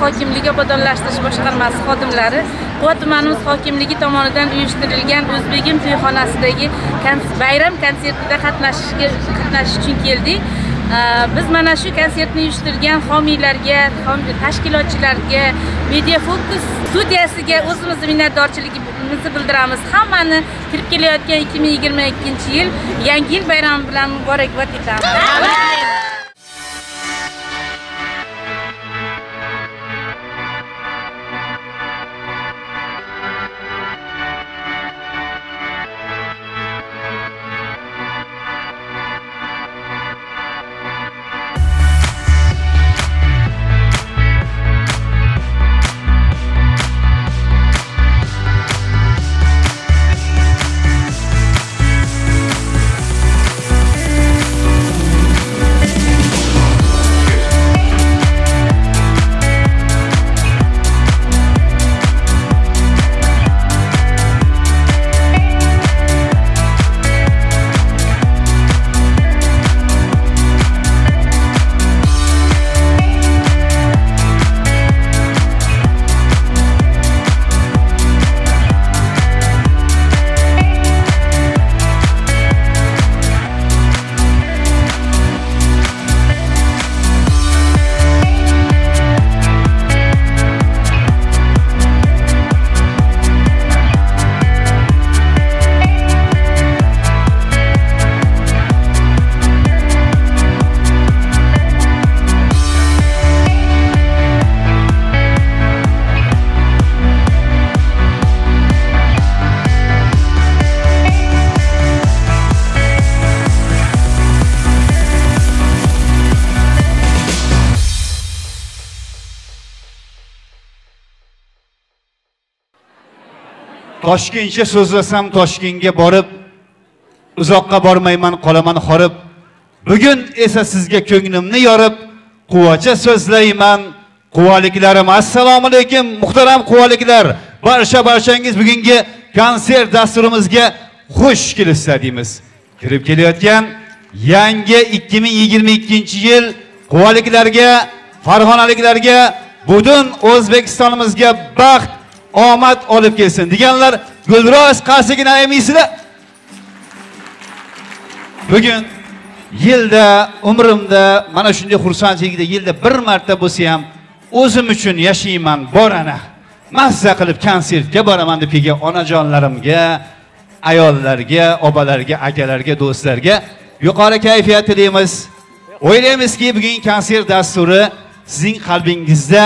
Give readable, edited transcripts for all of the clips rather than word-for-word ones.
hokimligi obodonlashtirish boshqarmasi xodimlari Quva tumanimiz hokimligi tomonidan uyushtirilgan O'zbegim to'yxonasidagi bayram konsertida qatnashish uchun keldik. Biz mana shu konsertni uyushtirgan homiylarga, tashkilotchilarga, Media Focus studiyasiga o'zimizni minnatdorchiligimizni bildiramiz. Hammani kirib kelayotgan 2022-yil yangi yil bayrami bilan muborakbod etamiz. Toshkentcha so'zlasam Toshkentga borib, uzoqqa bormayman, qolaman horib. Bugun esa sizga ko'nglimni yorib, Quvacha so'zlayman. Quvaliklarim, assalomu alaykum muhtaram quvaliklar. Barcha-barchangiz bugungi konsert dasturimizga xush kelibsizlar deymiz. Kirib kelayotgan yangi 2022-yil quvaliklarga, farg'onaliklarga, butun O'zbekistonimizga baxt, omad olib kelsin deganlar Gulroz qarsigini ayamaysizlar. Bugun yilda umrimda mana shunday xursandchilikda yilda bir marta bo'lsa ham o'zim uchun yashayman, borana. Mazza qilib konsertga boraman deb kelgan onajonlarimga, ayollarga, obalarga, akalarga, do'stlarga yuqori kayfiyat tilaymiz. O'ylaymizki, bugungi konsert dasturi sizning qalbingizda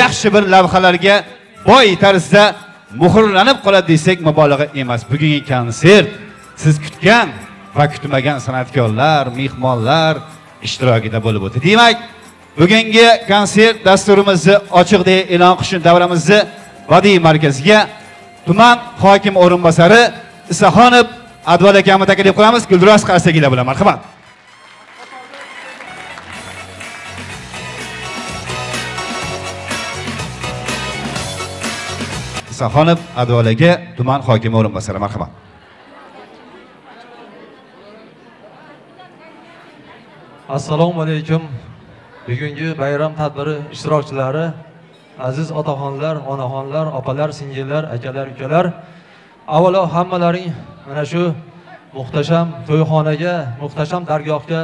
yaxshi bir lavhalarga boy tarzda muhrlanib qoladi desak mubolag'a emas. Bugungi konsert siz kutgan va kutmagan san'atkorlar, mehmonlar ishtirokida bo'lib o'tdi. Demak, bugungi konsert dasturimizni ochiq deya e'lon qilish uchun davramizni Badiiy markaziga tuman hokim o'rinbosari Isaxonov Adval akamni taklif qilamiz. Guldiroz qarsagilar bilan marhamat. Isaxonov Adval aka, tuman hokimi o'rinbosari, marhamat. Assalomu alaykum. Bugungi bayram tadbiri ishtirokchilari, aziz otaxonlar, onaxonlar, opalar, singillar, akalar, ukalar. Avvalo hammalaring mana shu muhtasham to'yxonaga, muhtasham dargohga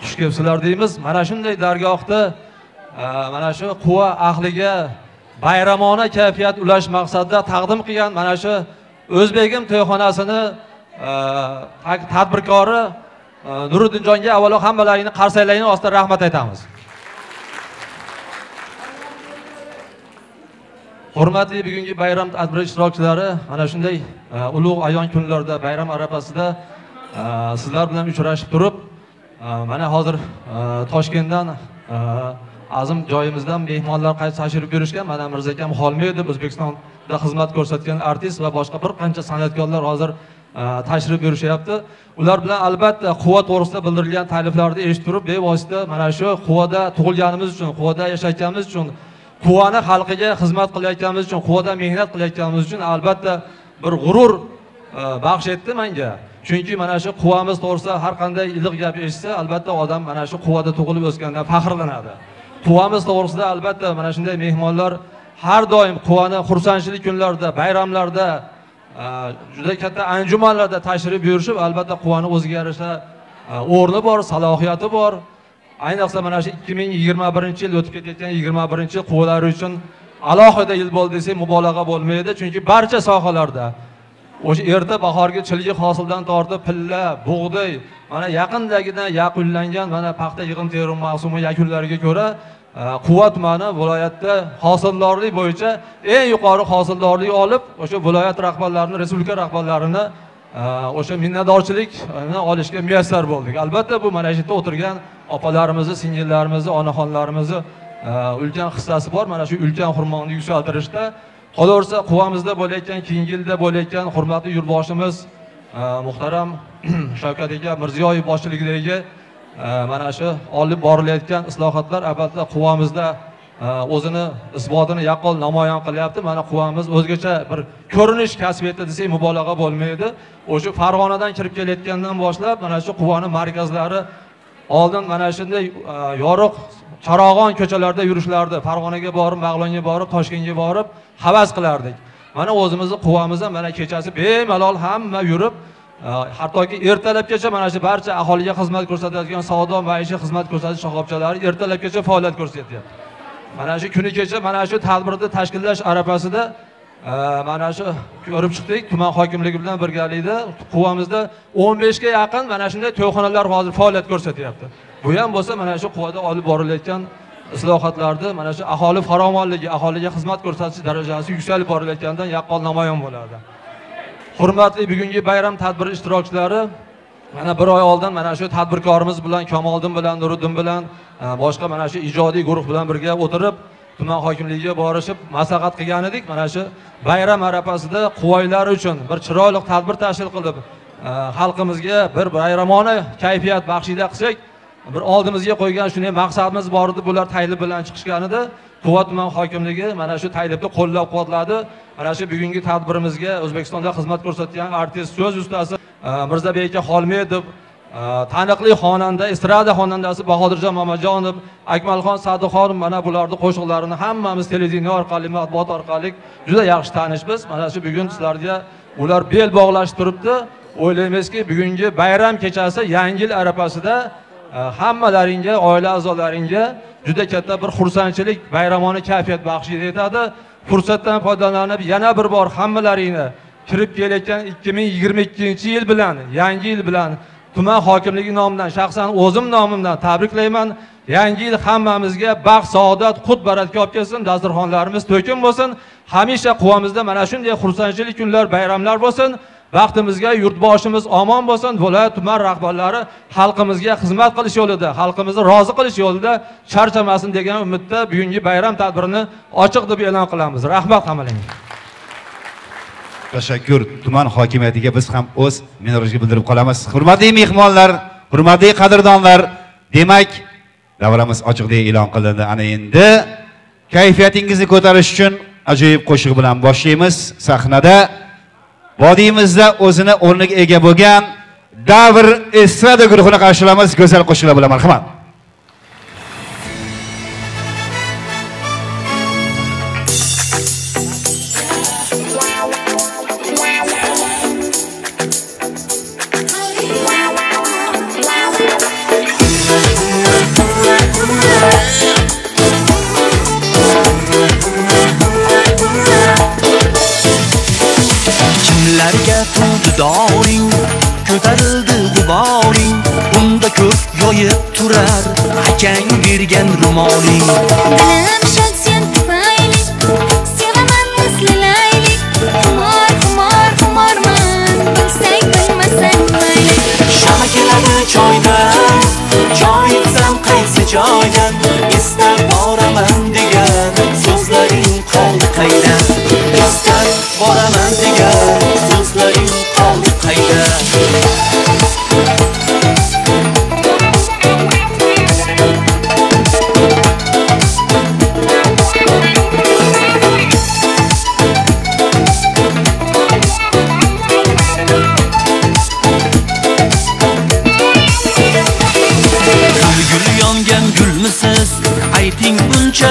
xush kelibsizlar deymiz. Mana shunday dargohda mana shu Quva ahliga bayramona kayfiyat ulash maqsadida taqdim qilgan mana shu O'zbegim to'yxonasini tadbirkori Nuriddinjonga avvalo hammalaringni qarsaylaringni ostida rahmat aytamiz. Hurmatli bugungi bayram tadbiri ishtirokchilari, mana shunday ulug' ayon kunlarda, bayram arafasida sizlar bilan uchrashib turib, mana hozir Toshkentdan azim joyimizdan mehmonlar qaytib tashrif buyurishgan. Mana Mirzakam Xolmedov, O'zbekistonda xizmat ko'rsatgan artist va boshqa bir qancha san'atkorlar hozir tashrif buyurishyapti. Ular bilan albatta Quva to'g'risida bildirilgan ta'riflarni eshitib turib, bevosita mana shu Quvada tug'ilganimiz uchun, Quvada yashayotganimiz uchun, Quvani xalqiga xizmat qilayotganimiz uchun, Quvada mehnat qilayotganimiz uchun albatta bir g'urur baxsh etdi menga. Chunki mana shu Quvamiz to'g'risida har qanday iliq gap eshitsa, albatta odam mana shu Quvada tug'ilib o'sgandan faxrlanadi. Quvamiz to'g'risida albatta mana shunday mehmonlar har doim Quvani xursandchilik kunlarida, bayramlarda, juda katta anjumanlarda tashrif buyurishib, albatta Quvani o'ziga yarasha o'rni bor, salohiyati bor. Ayniqsa mana shu 2021-yil o'tib ketayotgan 21-yil Quvalar uchun alohida yil bo'ldi desak mubolag'a bo'lmaydi, chunki barcha sohalarda o'sha erta bahorgi chilgi hosildan tortib pilla, bug'doy, mana yaqindagidan yakunlangan mana paxta yig'im terim mavsumi yakunlariga ko'ra Quva tumani viloyatda hosildorlik bo'yicha eng yuqori hosildorlik olib, o'sha viloyat rahbarlarini, respublika rahbarlarini o'sha minnatdorchilikni olishga muyassar bo'ldik. Albatta bu mana shu yerda o'tirgan opalarimizni, singillarimizni, onaxonlarimizni ulkan hissasi bor mana shu ulkan xurmonni yuksaltirishda. Qolaversa Quvamizda bo'layotgan, keyingi yilda bo'layotgan hurmatli yurtboshimiz muhtaram Shavkat aka Mirziyoyev boshchiligidagi mana shu olib borilayotgan islohotlar albatta Quvamizda o'zini isbotini yaqqol namoyon qilyapti. Mana Quvamiz o'zgacha bir ko'rinish kasb etdi desak mubolag'a bo'lmaydi. O'sha Farg'onadan kirib kelayotgandan boshlab mana shu Quvani markazlari oldin mana shunday yorug' charog'on ko'chalarda yurishlardi. Farg'onaga borib, Mag'longa borib, Toshkentga borib havas qilardik. Mana o'zimizni Quvamizda mana kechasi bemalol hamma yurib, hattoki ertalabgacha mana shu barcha aholiga xizmat ko'rsatadigan savdo, maishiy xizmat ko'rsatish shoxobchalari ertalabgacha faoliyat ko'rsatyapti. Mana shu kuni kecha mana shu tadbirni tashkillash arafasida mana shu ko'rib chiqdik, tuman hokimligi bilan birgalikda Quvamizda 15 ga yaqin mana shunday to'yxonalar hozir faoliyat ko'rsatyapti. Bu ham bo'lsa mana shu Quvada olib borilayotgan islohotlarni, mana shu aholi farovonligi, aholiga xizmat ko'rsatish darajasi yuksalib borilayotganidan yaqqol namoyon bo'ladi. Hurmatli bugungi bayram tadbiri ishtirokchilari, mana bir oy oldin mana shu tadbirkorimiz bilan, Kamoliddin bilan, Nuriddin bilan, boshqa mana shu ijodiy guruh bilan birga o'tirib tuman hokimligiga borishib maslahat qilgan edik. Mana shu bayram arafasida Quvoylar uchun bir chiroyli tadbir tashkil qilib, xalqimizga bir bayramona kayfiyat baxshida qilsak, bir oldimizga qo'ygan shunday maqsadimiz bor edi. Bular taklif bilan chiqishgan edi. Quva tuman hokimligi mana shu taklifni qo'llab-quvvatladi. Mana shu bugungi tadbirimizga O'zbekistonda xizmat ko'rsatgan artist, so'z ustasi Mirzabek aka Xolmedov, taniqli xonanda, estrada xonandasi Bahodirjon Mamajonov, Akmalxon Saduxonov, mana bularning qo'shiqlarini hammamiz televideniye orqali, matbuot orqali juda yaxshi tanishmiz. Mana shu bugun sizlarga ular bel bog'lashib turibdi. O'ylaymizki, bugungi bayram kechasi, yangi yil arafasida hammalaringga, oila a'zolaringga juda katta bir xursandchilik, bayramona kayfiyat baxsh etadi. Fursatdan foydalanib yana bir bor hammalaringni kirib kelayotgan 2022-yil bilan, yangi yil bilan tuman hokimligi nomidan, shaxsan o'zim nomimdan tabriklayman. Yangi yil hammamizga baxt, saodat, qut baraka olib kelsin, dasturxonlarimiz to'kin bo'lsin. Hamisha Quvamizda mana shunday xursandchilik kunlar, bayramlar bo'lsin. Baxtimizga yurtboshimiz omon bo'lsin. Viloyat tuman rahbarlari xalqimizga xizmat qilish yo'lida, xalqimizni rozi qilish yo'lida charchamasin degan umidda bugungi bayram tadbirini ochiq deb e'lon qilamiz. Rahmat hammalarga. Tashakkur tuman hokimiyatiga biz ham o'z minnatdorchilik bildirib qolamiz. Hurmatli mehmonlar, hurmatli qadrdonlar, demak, davramiz ochiq deya e'lon qilindi. Ana endi kayfiyatingizni ko'tarish uchun ajoyib qo'shiq bilan boshlaymiz. Sahnada vodiyimizda o'zini o'rniga ega bo'lgan Davr estrada guruhini qarshilaymiz. Go'zal qo'shiqlar bilan marhamat. Kimlarga doring ko'tarildi g'uboring, unda ko'k yoyib turar akang bergan ro'moling. Dilim shod sen tufayli, sevaman misli Layli, xumor xumor xumorman, bilsang bilmasang mayli. Shama keladi choydan, choy ichsam qaysi joydan, istab boraman degan so'zlaring qoldi qayda, istab boraman degan so'zlaring qoldi qayda.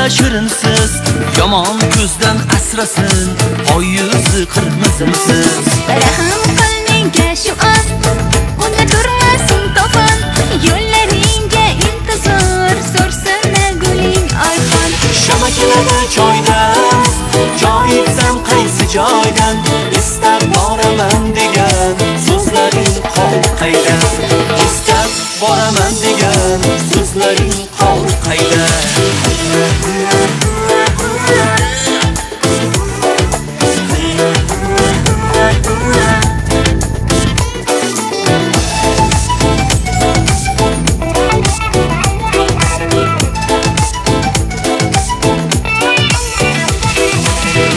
Shirinsiz, yomon ko'zdan asrasin, oy yuzi qirmizimsiz. Rahm qil menga shu on, unda turmasin topon, yo'llaringga intizor, so'rsana guling oyxon. Shama keladi choydan, choy ichsam qaysi joydan, istab boraman degan so'zlaring qoldi qayda? Istab boraman degan so'zlaring qoldi qayda?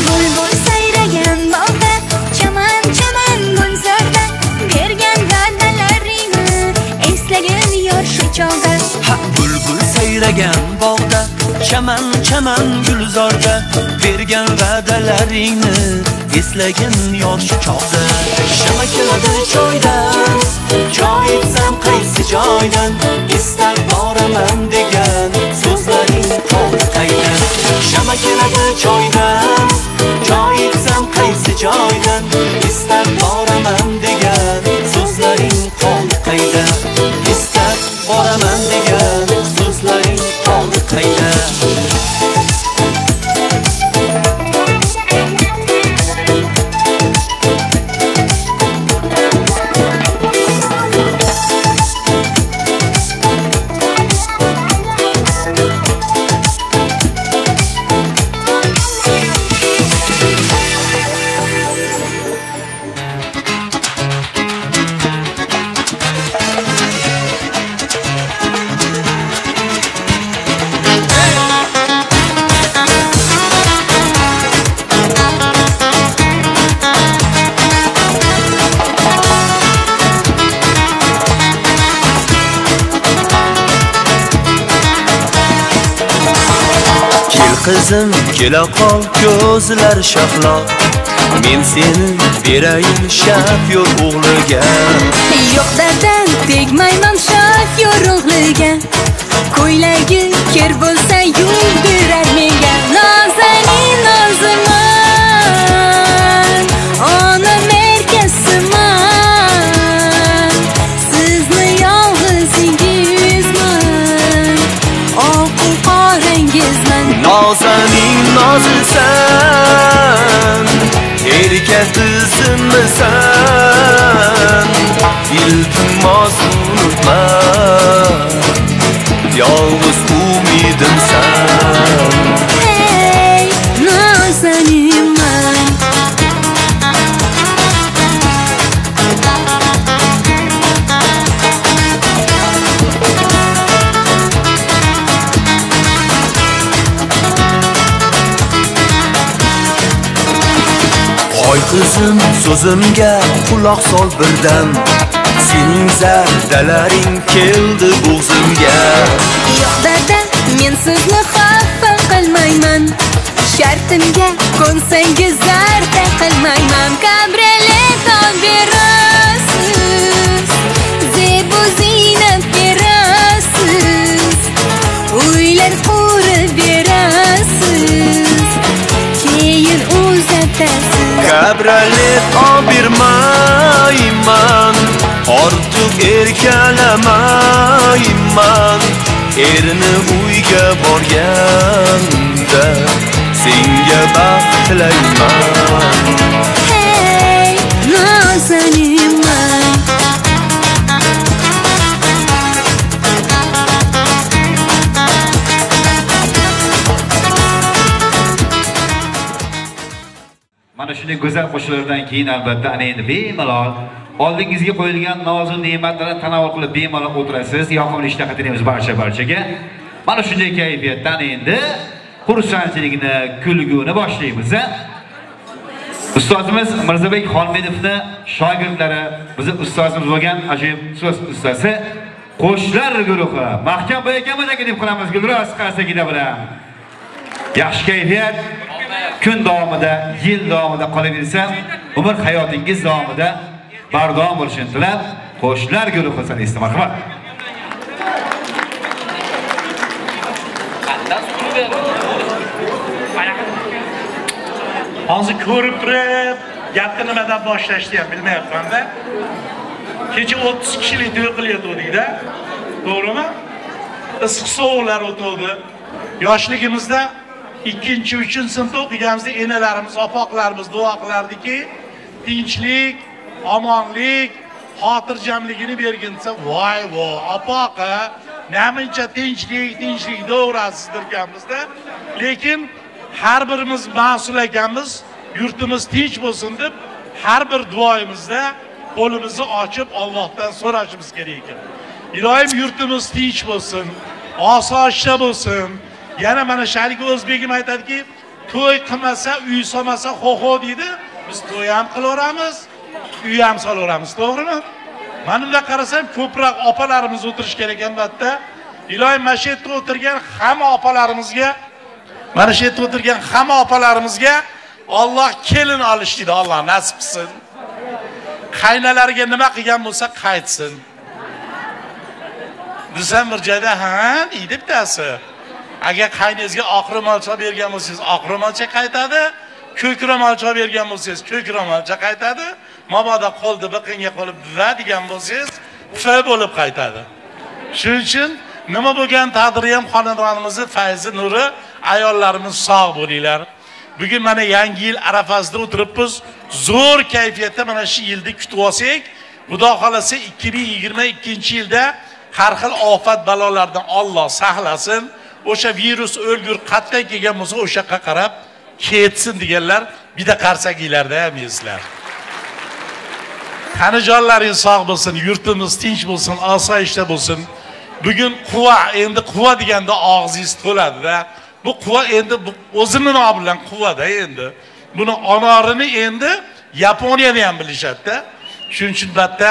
Bulbul sayragan bog'da, chaman chaman gulzorda, bergan va'dalaringni eslagin yor shu chog'da. Ha, bulbul sayragan bog'da, chaman chaman gulzorda, bergan va'dalaringni eslagin yor shu chog'da. Shama keladi choydan, choy ichsam qaysi joydan, istab boraman degan so'zlaring qoldi qayda? Shama keladi choydan, choy ichsam qaysi joydan, istab boraman degan so'zlaring qoldi qayda? Istab boraman degan so'zlaring qoldi qayda? Qizim kela qol, ko'zlar shahlo, men seni berayin shofyor o'g'liga. Yo'q dadam, tegmayman shofyor o'g'liga, ko'ylagi kir bo'lsa yuvdirar menga. Nozanin noziman, onam erkasiman, sizni yolg'izingizman, oqu qorangizman. Nozanin nozisan, erka qizimmisan, iltimos unutma, yolg'iz umidimsan. Hey nozaninman. Oy qizim so'zimga quloq sol birdam, sening zardalaring keldi bo'g'zimga. Yo'q dada, men sizni xafa qilmayman, shartimga ko'nsangiz zarda qilmayman. Kabriolet olib berasiz, zebu ziynat berasiz, uylar qurib berasiz, keyin uzatasiz. Kabriolet olib bermayman, ortiq erkalamayman, erni uyga borganda senga baxt tilayman. Hey nozaninman. Mana shunday go'zal qo'shiqlardan keyin albatta ana endi bemalol oldingizga qo'yilgan nozu ne'matlarni tanovul qilib bemalol o'tirasiz. Yoqimli ishtaha tilaymiz barcha-barchaga. Mana shunday kayfiyatdan endi xursandchilikni, kulguni boshlaymiz. Ustozimiz Mirzabek Xolmedovni shogirdlari, bizi ustozimiz bo'lgan ajoyib so'z ustasi Qo'shlar guruhi. Mahkam bo'layotganmiz aka deb qilamiz Gulroz qarsakida bilan. Yaxshi kayfiyat kun davomida, yil davomida qolaversa, umr hayotingiz davomida bardavom bo'lishini tilab, Qo'shlar guruhi solisti marhamat. Hozir ko'rib turib, gapni nimadan boshlashni ham bilmayapman-da. Kecha 30 kishilik to'y qilayotgandik-da. To'g'rimi? Issiq sovuqlar o'tdi. Yoshligimizda 2-3 sinfda o'qiganimizda enalarimiz, opoqlarimiz duo qilardiki, tinchlik, omonlik, xotirjamligini bergin desa, voy vo, opoqa, namuncha tinchlik, tinchlik deyaverasiz derkanmiz-da. Lekin har birimiz mas'ul ekanmiz, yurtimiz tinch bo'lsin deb har bir duoyimizda qo'limizni ochib Allohdan so'rashimiz kerak ekan. Iloyim yurtimiz tinch bo'lsin, osoyishta bo'lsin. Yana mana shalik o'zbegim aytadiki, to'y qilmasa, uy solmasa, ho-ho deydi. Biz to'y ham qilaveramiz, uy ham solaveramiz, to'g'rimi? Mana bunday qarasam, ko'proq opalarimiz o'tirish kerak albatta. Iloyim mana shu yerda o'tirgan hamma opalarimizga, mana shu yerda o'tirgan hamma opalarimizga Alloh kelin olish deydi, Alloh nasib qilsin. Qaynalariga nima qilgan bo'lsa qaytsin. Desam bir joyda ha deydi bittasi. Agar qayningizga oq ro'molcha bergan bo'lsangiz, oq ro'molcha qaytadi, ko'k ro'molcha bergan bo'lsangiz, ko'k ro'molcha qaytadi. Mabodo qo'lni biqinga qo'yib va degan bo'lsangiz, f bo'lib qaytadi. Shuning uchun nima bo'lgan taqdirda ham xonadonimizni fayzi nuri, ayollarimiz sog' bo'linglar. Bugun mana yangi yil arafasida o'tiribmiz. Zo'r kayfiyatda mana shu yilni kutib olsak, Xudo xolasa 2022-yilda har xil ofat balolardan Alloh saqlasin. O'sha virus o'lgur qayerdan kelgan bo'lsa o'sha yoqqa qarab ketsin deganlar bitta qarsakiylarda ham eslar. Qanijonlaring sog' bo'lsin, yurtimiz tinch bo'lsin, osoyishta bo'lsin. Bugun Quva, endi Quva deganda og'zingiz to'ladi-da. Bu Quva endi o'zini nomi bilan Quvada endi. Buni anorini endi Yaponiyada ham bilishadi-da. Shuning uchun albatta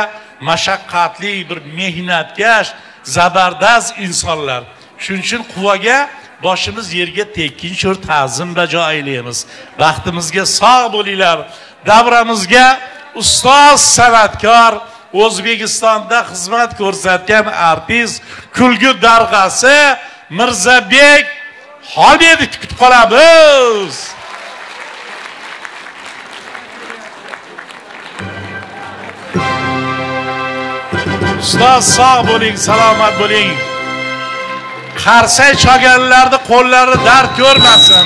mashaqqatli bir mehnatkash, zabardast insonlar. Shuning uchun Quvaga boshimiz yerga tekkincha ta'zim bajo aylaymiz. Baxtimizga sog' bo'linglar. Davramizga ustoz san'atkor, O'zbekistonda xizmat ko'rsatgan artist, kulgi darg'asi Mirzabek Xolbekni kutib qolamiz. Ustoz sog' bo'ling, salomat bo'ling. Qarsak cholganlarni qo'llari dard ko'rmasin.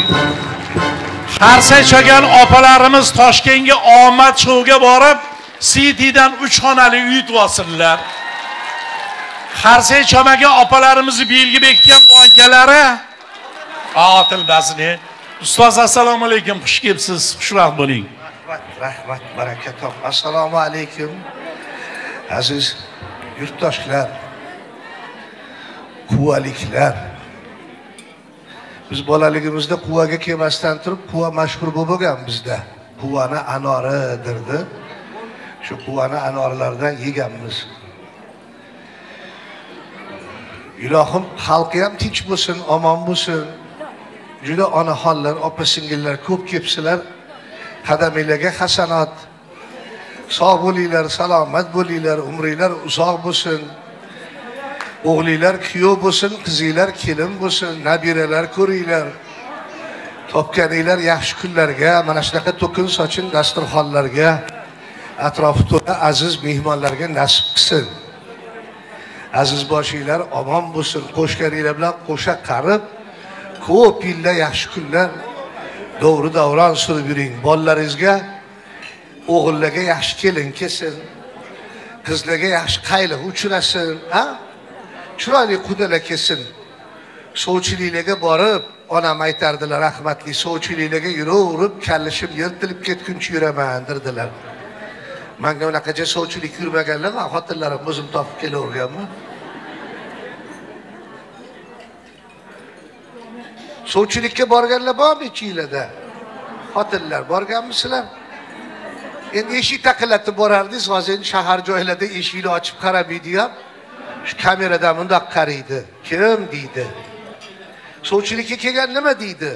Qarsak cholgan opalarimiz Toshkentga omad shouga borib, City'dan 3 xonali uy tutsinlar. Qarsak cholmagan opalarimizni belgi bekitgan bankalari otilmasin. Ustoz assalomu alaykum, xush kelibsiz, xushvaqt bo'ling. Rahmat, rahmat, baraka top. Assalomu alaykum. Aziz yurtdoshlar, Quvaliklar. Biz bolaligimizda Quvaga kelmasdan turib Quva mashhur bo'lgan bizda. Quvani anori derdi. Shu Quvani anorlaridan yeganmiz. Ilohim xalqi ham tinch bo'lsin, omon bo'lsin. Juda onaxonlar, opa-singillar ko'p kelibsizlar. Qadaminglarga hasanat. Sog' bo'linglar, salomat bo'linglar, umringlar uzoq bo'lsin. O'g'linglar kuyov bo'lsin, qizinglar kelin bo'lsin, nabiralar ko'ringlar. Topganinglar yaxshi kunlarga, mana shunaqa to'kin sochin dasturxonlarga, atrofi to'la aziz mehmonlarga nasib qilsin. Aziz boshinglar omon bo'lsin, qo'shganinglar bilan qo'sha qarib, ko'p yillar yaxshi kunlar to'g'ri davron surib yuring. Bolalaringizga, o'g'illarga yaxshi kelin kelsin, qizlarga yaxshi qayliq uchrasin, ha? Chiroyli qudalar kelsin. Sovchiliklarga borib, onam aytardilar, rahmatli, sovchiliklarga yuraverib, kallishim yirtilib ketguncha yuraman derdilar. Manga unaqacha sovchilik yurmaganlar, men xotinlarim o'zim topib kelaverganman. Sovchilikka borganlar bormi ichinglarda? Xotinlar borganmisizlar? Endi eshik taqillatib borardingiz, hozir endi shahar joylarda eshikni ochib qaramaydi ham. Shu kameradan bundoq qaraydi. Kim deydi. Sovchilikka kelgan nima deydi?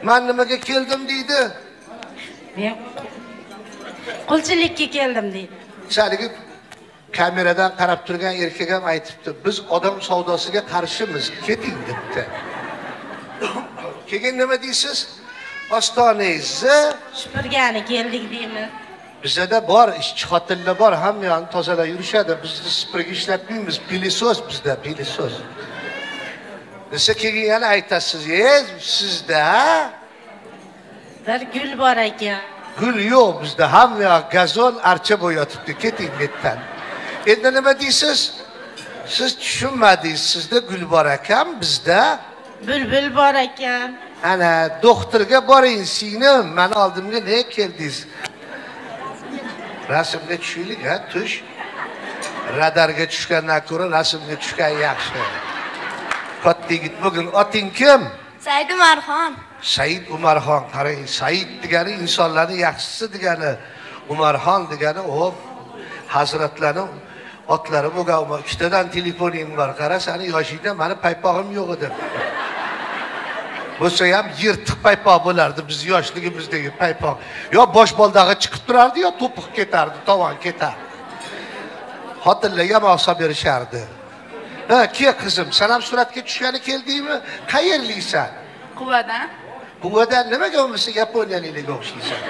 Men nimaga keldim deydi. Men qulchilikka keldim deydi. Haligi kameradan qarab turgan erkak ham aytibdi, biz odam savdosiga qarshimiz, keting debdi. Keyin nima deysiz? Ostonangizni supurgani keldik deymiz. Bizada bor, ishchi xotinlar bor, hamma yoqni tozalab yurishadi. Bizni supurgi ishlatmaymiz, pilisos bizda, pilisos. Desa keyin yana aytasiz, sizda bir gul bor ekan. Gul yo'q bizda, hamma yoq gazon, archa bo'yatibdi, keting bu yerdan. Endi nima deysiz? Siz tushunmadingiz, sizda gul bor ekan, bizda bulbul bor ekan. Ana, doktorga boring singlim, meni oldimga nega keldingiz? Rasmga tushaylik, ha, tush. Radarga tushgandan ko'ra rasmga tushgan yaxshi. Katta yigit bugun oting kim? Said Umarxon. Said Umarxon, qarang, Said degani insonlarning yaxshisi degani, Umarxon degani o hazratlarning otlari bo'lgan. Ikkitadan telefoning bor, qara, seni yoshingda meni paypog'im yo'q edi. Bo'lsa ham yirtiq paypoq bo'lardi biz yoshligimizdagi paypoq. Yo bosh boldag'i chiqib turardi, yo to'piq ketardi, tovon ketardi. Xotinlarga ham oqsa berishardi. Ha, ke qizim, sen ham suratga tushgani keldingmi? Qayerliksan? Quvadan. Quvadan nimaga bo'lmasa Yaponiyaliklarga o'xshaysan?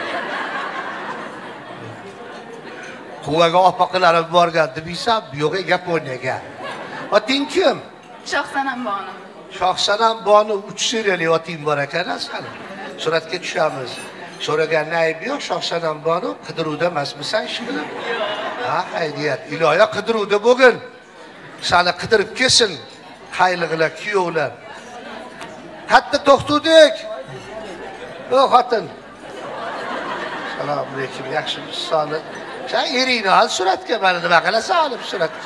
Quvaga opaqalarim borgan demaysan, bu yo'q Yaponiyaga. Oting kim? Shohsanam Bonu. Shohsanam Bonu 3 seriyali oting bor ekan sani. Suratga tushamiz. So'raganni aybi yo'q, Shohsanam Bonu qidiruvda emasmisan ish qilib? Ha, xayriyat. Iloyo qidiruvda bo'lgin. Seni qidirib kelsin qaylig'lar, kuyovlar. Hatta to'xtadik. O xotin. Assalomu alaykum, yaxshimisiz? Sog'lik. Sen eringni ol suratga, meni nima qilasan olib suratga?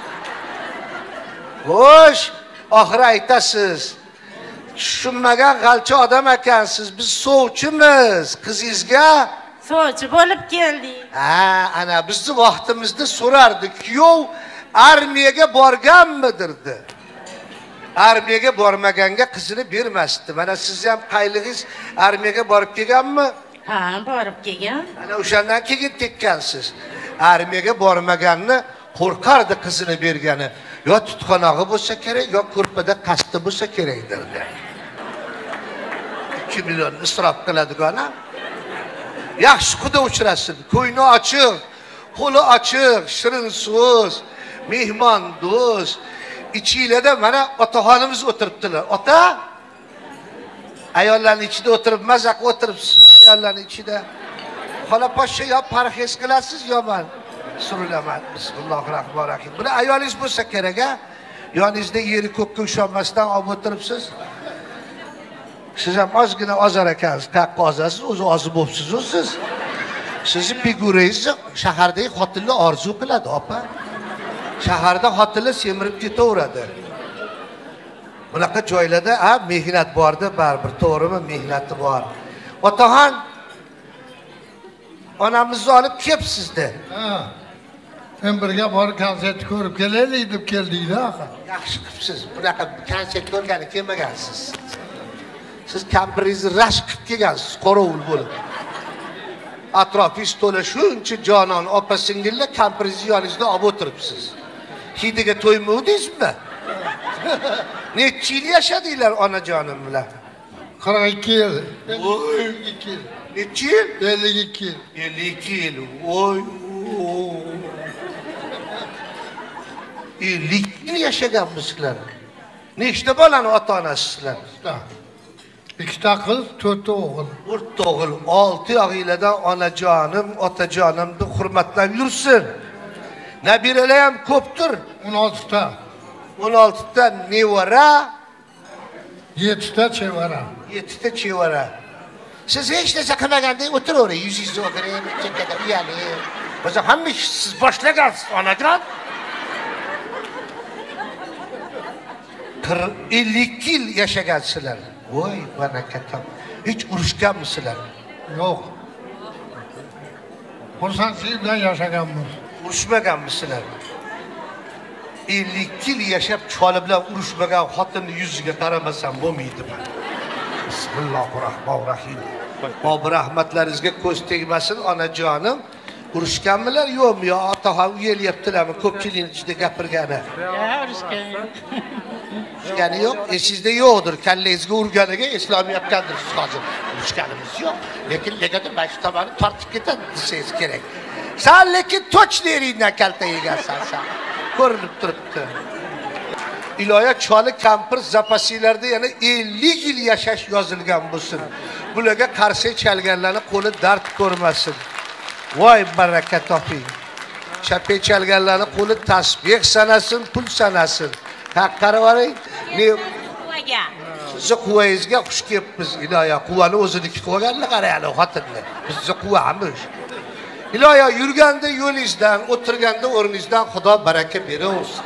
Xo'sh, oxiri aytasiz. Tushunmagan g'alcha odam ekansiz. Biz sovchimiz. Qizingizga sovchi bo'lib keldik. Ha, ana bizni vaqtimizda so'rardi. Kuyov armiyaga borganmidirdi. Armiyaga bormaganga qizini bermasdi. Mana siz ham qaylig'ingiz armiyaga borib kelganmi? Ha, borib kelgan. Ana o'shandan keyin tekkansiz. Armiyaga bormaganni qo'rqardi qizini bergani. Yo tutqanog'i bo'lsa kerak, yo ko'rpada qasdi bo'lsa kerak derdi. 2 million isrof qiladigan. Yaxshi quda uchrasin, ko'ngli ochiq, qo'li ochiq, shirin so'z, mehmon do'st. Ichinglarda mana otaxonimiz o'tiribdilar. Ota ayollarning ichida o'tirib, maza qilib o'tiribsiz ayollarning ichida. Xola poshsha yo parhez qilasiz, yo man surilaman. Bismillahirrohmanirrohim. Buni ayolingiz bo'lsa kerak, a? Yoningizda yeri ko'kka ushanmasdan olib o'tiribsiz. Siz ham ozgina ozar ekansiz, qayoqqa ozasiz, o'zi ozib bo'libsiz-ku siz. Sizni figurangizni shahardagi xotinlar orzu qiladi, opa. Shaharda xotinlar semirib ketaveradi. Bunaqa joylarda ha mehnat borda baribir, to'g'rimi? Mehnati bor. Otaxon, onamizni olib kelibsizda. Ha. Sen birga borib konsert ko'rib kelaylik deb keldik-da axir. Yaxshi qilibsiz. Bunaqa konsert ko'rgani kelmagansiz. Siz kampiringizni rashk qilib kelgansiz, qorovul bo'lib. Atrofingiz to'la shuncha jonon opa singillar kampiringizni yoningizda olib o'tiribsiz. Hidiga to'ymavdingizmi? Necha yil yashadinglar onajonim bilan? 42 yil. Voy, 52 yil. Necha yil? 52 yil. 52 yil. Voy. 52 yil yashaganmisizlar. Nechta bolani ota-onasizlar? 2ta qiz, 4ta o'g'il. 4ta o'g'il, 6 yog'inglardan onajonim, otajonim deb hurmatlab yursin. Nabiralar ham ko'pdir. 16ta. 16ta nevara, 7ta chevara. 7ta chevara. Siz hech narsa qilmagandek o'tiravering, yuzingizni o'girib, chekkada uyalib. Bo'lsa hamma ish siz boshlagansiz, onajon. 52 yil yashagansizlar. Voy, baraka top. Hech urushganmisizlar? Yo'q. Xursandchilik bilan yashaganmiz. Urushmaganmisizlar? 52 yil yashab choli bilan urushmagan xotinni yuziga qaramasam bo'lmaydi. Bismillahirrohmanirrohim. Bobur rahmatlaringizga ko'z tegmasin, onajonim. Urushganmilar yo'qmi yo otaxon uyelyaptilarmi ko'pchilikning ichida gapirgani? Yo'q, urushgan yo'q. Urushgani yo'q, esingizda yo'qdir. Kallangizga urganiga eslolmayotgandir siz hozir. Urushganimiz yo'q. Lekin negadir mana shu tomoni tortib ketadi desangiz kerak. Sen lekin tochni eringdan kalta yegansan sen. Ko'rinib turibdi. Iloya choli kampir zapasiylarda yana 50 yil yashash yozilgan bo'lsin. Bularga qarshi chalganlarni qo'li dard ko'rmasin. Voy baraka toping. Chapay chalganlarni qo'li tasbih sanasin, pul sanasin. Haq qaravaring. Sizni quvvangizga xush kelibmiz iloya. Quvvani o'ziniki qilib olganlar qarayali xotinni. Bizni quvvamiz. Iloya yurganda yo'lingizdan, o'tirganda o'rningizdan Xudo baraka beraversin.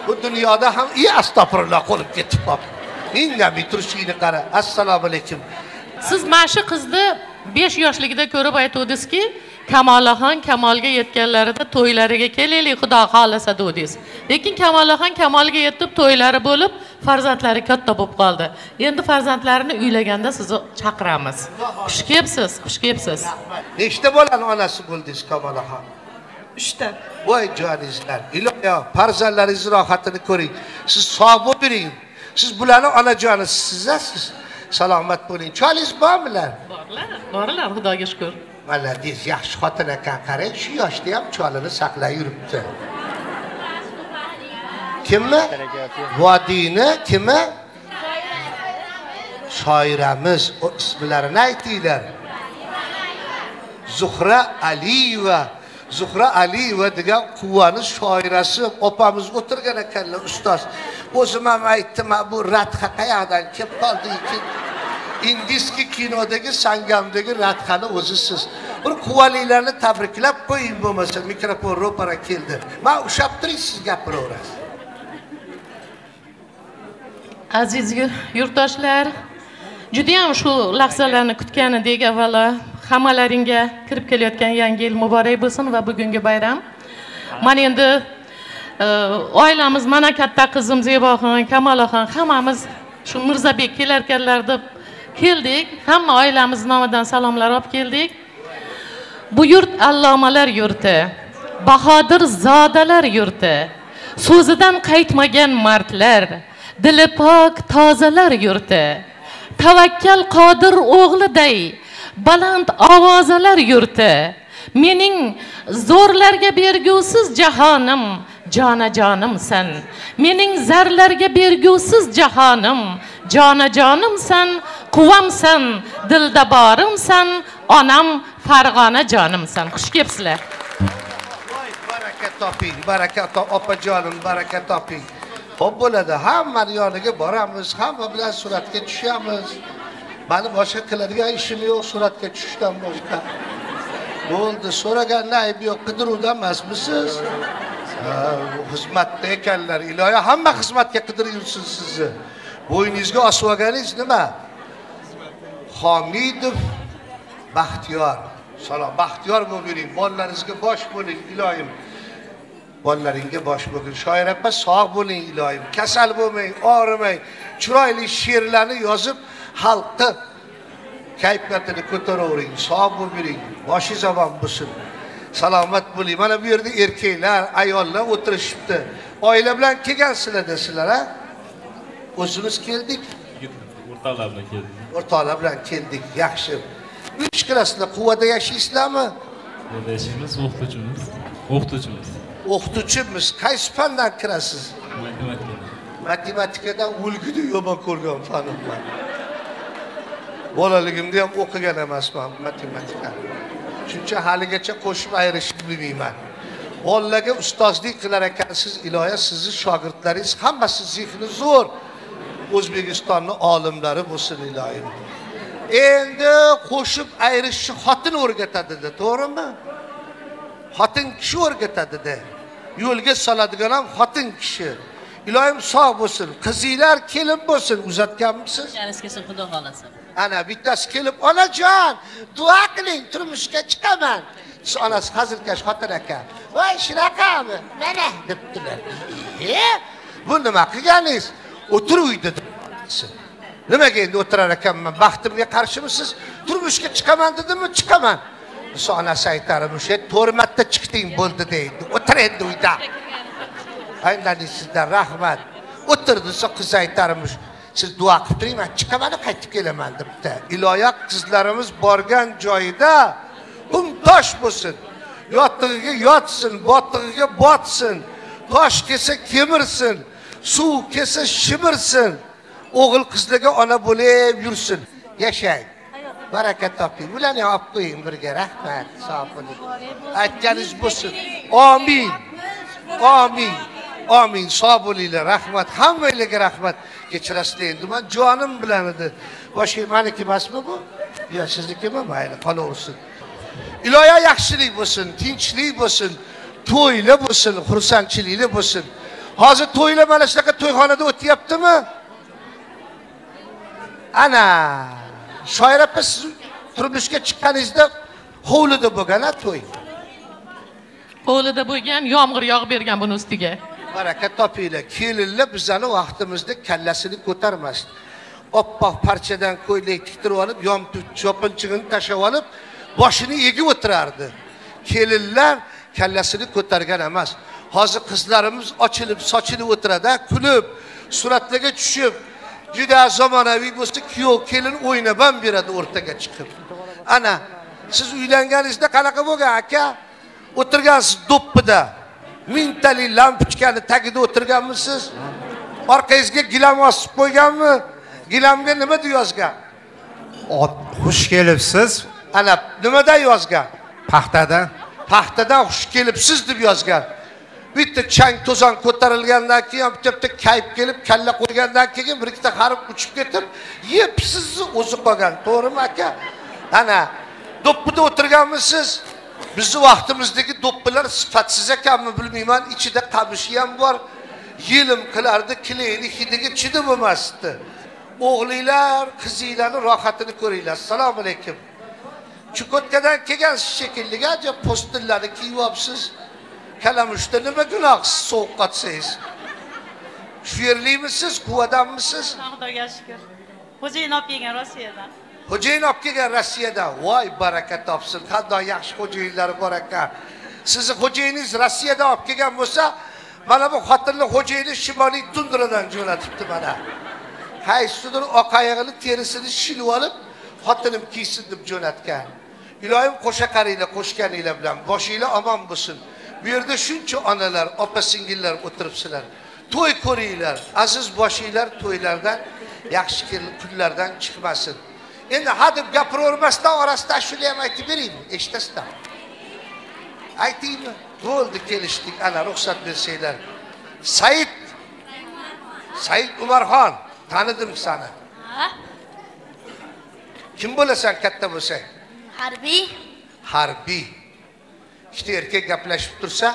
Bu dunyoda ham astag'firulloh qo'lib ketib qoldi. Indamay turishingni qara. Assalomu alaykum. Siz mana shu qizni 5 yoshligida ko'rib aytuvdingizki, Kamolaxon kamolga yetganlarida to'ylariga kelaylik, Xudo xolasa dedingiz. Lekin Kamolaxon kamolga yetib to'ylari bo'lib, farzandlari katta bo'lib qoldi. Endi farzandlarini uylaganda sizni chaqiramiz. Xush kelibsiz, xush kelibsiz. Nechta bolani onasi bo'ldingiz Kamolaxon? 3 ta. Voy joningizlar. Iloyo farzandlaringiz rohatini ko'ring. Siz sog' bo'lib yuring. Siz bularni onajonisiz-siz. Salomat bo'ling. Cholingiz bormilar? Borlar, borlar, Xudoga shukr. Maladiz, yaxshi xotin ekan, qarang, shu yoshda ham cholini saqlab yuribdi. Kimmi? Vodiyni kimi? Shoiramiz, o ismlarini aytinglar. Zuhra Aliyeva. Zuhra Aliyeva degan Quvani shoirasi opamiz o'tirgan ekanlar, ustoz. O'zim ham aytdim, bu Radha qayerdan kelib qoldi ekan? Indiski kinodagi Sangamdagi Radhani o'zisiz. Bir quvaliklarni tabriklab qo'ying bo'lmasa, mikrofon ro'para keldi. Men ushlab turing, siz gapiraverasiz. Aziz yurtdoshlar, juda ham shu lahzalarni kutgan edik. Avvalo hammalaringga kirib kelayotgan yangi yil muborak bo'lsin va bugungi bayram. Mana endi oilamiz, mana katta qizim Zeboxon, Kamolaxon hammamiz shu Mirzabek kelarkanlar deb keldik. Hamma oilamiz nomidan salomlar olib keldik. Bu yurt allomalar yurti, bahodir zodalar yurti, so'zidan qaytmagan mardlar, dili pok tozalar yurti, tavakkal qodir o'g'liday baland ovozalar yurti. Mening zo'rlarga bergusiz jahonim, jonajonimsan. Mening zarlarga bergusiz jahonim, jonajonimsan, quvamsan, dilda borimsan, onam Farg'ona jonimsan. Xush kelibsizlar. Voy baraka toping, baraka opajonim, baraka toping. Xo'p bo'ladi, hammani yoniga boramiz, hamma bilan suratga tushamiz. Mani boshqa qiladigan ishim yo'q, suratga tushishdan boshqa. Bo'ldi, so'raganni aybi yo'q, qidiruvda emasmisiz? Xizmatda ekanlar. Iloyo hamma xizmatga qidirib yursin sizni. Bo'yningizga osib olganingiz nima? Homidov Baxtiyor. Salom, Baxtiyor bo'lib yuring, bolalaringizga bosh bo'ling iloyim. Bolalaringga bosh bo'lgin. Shoir opa, sog' bo'ling iloyim. Kasal bo'lmang, og'rimang. Chiroyli she'rlarni yozib xalqni kayfiyatini ko'taravering. Sog' bo'lib yuring. Boshingiz omon bo'lsin. Salomat bo'ling. Mana bu yerda erkaklar, ayollar o'tirishibdi. Oila bilan kelgansizlar desizlar, ha? O'zimiz keldik. O'rtoqlar bilan keldik. O'rtoqlar bilan keldik. Yaxshi. Uch qilasizlar, Quvada yashaysizlarmi? Quvada yashaymiz, o'qituvchimiz. O'qituvchimiz. O'qituvchimiz. Qaysi fandan kirasiz? Matematika. Matematikadan o'lgudi yomon ko'rgan fanim man. Bolaligimda ham o'qigan emasman matematikani. Shuncha haligacha qo'shib ayirishni bilmayman. Bolalarga ustozlik qilar ekansiz, iloya sizni shogirdlaringiz hammasi zehni zo'r. O'zbekistonning olimlari bo'lsin iloyim. Endi qo'shib ayirishni xotin o'rgatadi-da, to'g'rimi? Xotin kishi o'rgatadi-da. Yo'lga soladigan ham xotin kishi. Iloyim sog' bo'lsin. Qizinglar kelin bo'lsin, uzatganmisiz? Janingiz kelsin, Xudo xolasa. Ana bittasi kelib, onajon, duo qiling, turmushga chiqaman. Siz onasi hazilkash xotin ekan. Voy, shunaqami? Mana debdilar. Bu nima qilganingiz? O'tir uyda deb. Nimaga endi o'tirar ekanman? Baxtimga qarshimisiz? Turmushga chiqaman dedimmi? Chiqaman. Desa onasi aytarmish, 4 marta chiqding bo'ldi deydi. O'tir endi uyda. Aynan sizdan rahmat. O'tir desa qiz aytarmish, siz duo qilib turing, men chiqaman, qaytib kelaman debdi. Iloyo qizlarimiz borgan joyida qum tosh bo'lsin. Yotig'iga yotsin, botig'iga botsin. Tosh kelsa kemirsin, suv kelsa shimirsin. O'g'il qizlarga ona bo'lib yursin. Yashang. Baraka toping. Ularni olib qo'ying birga. Rahmat, sog' bo'ling. Aytganingiz bo'lsin. Amin. Amin. Amin. Sog' bo'linglar. Rahmat. Hammanglarga rahmat. Kechirasizlar endi. Men jonim bilan edi. Boshqa meniki emasmi bu? Yo, siznikimi? Mayli, qolaversin. Iloyo yaxshilik bo'lsin, tinchlik bo'lsin, to'ylar bo'lsin, xursandchiliklar bo'lsin. Hozir to'ylar mana shunaqa to'yxonada o'tyaptimi? Ana, Shoir opa, siz turmushga chiqqaningizda hovlida bo'lgan-a to'y? Hovlida bo'lgan, yomg'ir yog'ib bergan buni ustiga. Baraka topinglar. Kelinlar bizani vaqtimizda kallasini ko'tarmasdi. Oppoq parchadan ko'ylak tiktirib olib, yopinchig'ini tashlab olib, boshini egib o'tirardi. Kelinlar kallasini ko'targan emas. Hozir qizlarimiz ochilib, sochilib o'tiradi, kulib, suratlarga tushib, juda zamonaviy bo'lsa, kuyov kelin o'ynab ham beradi o'rtaga chiqib. Ana, siz uylanganingizda qanaqa bo'lgan aka? O'tirgansiz do'ppida. Mingtalik lampochkani tagida o'tirganmisiz? Orqangizga gilam osib qo'yganmi? Gilamga nima deb yozgan? Xush kelibsiz. Ana, nimadan yozgan? Paxtadan. Paxtadan xush kelibsiz deb yozgan. Bitta chang to'zon ko'tarilgandan keyin bitta kayf kelib kalla qo'ygandan keyin bir ikkita harf uchib ketib, yepsizni o'zi qolgan. To'g'rimi aka? Ana, do'ppida o'tirganmisiz? Bizni vaqtimizdagi do'ppilar sifatsiz ekanmi bilmayman, ichida qamishi ham bor. Yelim qilardi, kileyni hidiga chidab bo'lmasdi. O'g'linglar, qizinglarning rohatini ko'ringlar. Assalomu alaykum. Chukotkadan kelgansiz shekilli, ajab postillarni kiyib olibsiz. Kalamushda nima gunoh siz sovuq qotsangiz? Shu yerlikmisiz, Quvadanmisiz? Xudoga shukr. Xo'jayin olib kelgan Rossiyadan. Xo'jayin olib kelgan Rossiyadan. Voy baraka topsin. Qanday yaxshi xo'jayinlari bor ekan. Sizni xo'jayiningiz Rossiyadan olib kelgan bo'lsa, mana bu xotinni xo'jayini Shimoliy tundradan jo'natibdi mana. Qaysidir oqayig'ini terisini shilib olib, xotinim kiysin deb jo'natgan. Iloyim qo'sha qaringlar, qo'shganinglar bilan boshinglar omon bo'lsin. Bu yerda shuncha onalar, opa singillar o'tiribsizlar. To'y ko'ringlar, aziz boshinglar to'ylardan, yaxshi kunlardan chiqmasin. Endi ha deb gapiravermasdan orasida ashula ham aytib beraymi? Eshitasizlar. Aytaymi? Bo'ldi, kelishdik. Ana ruxsat bersanglar. Said Umarxon, tanidim seni. Ha? Kim bo'lasan katta bo'lsang? Harbiy. Harbiy. Ikkita erkak gaplashib tursa,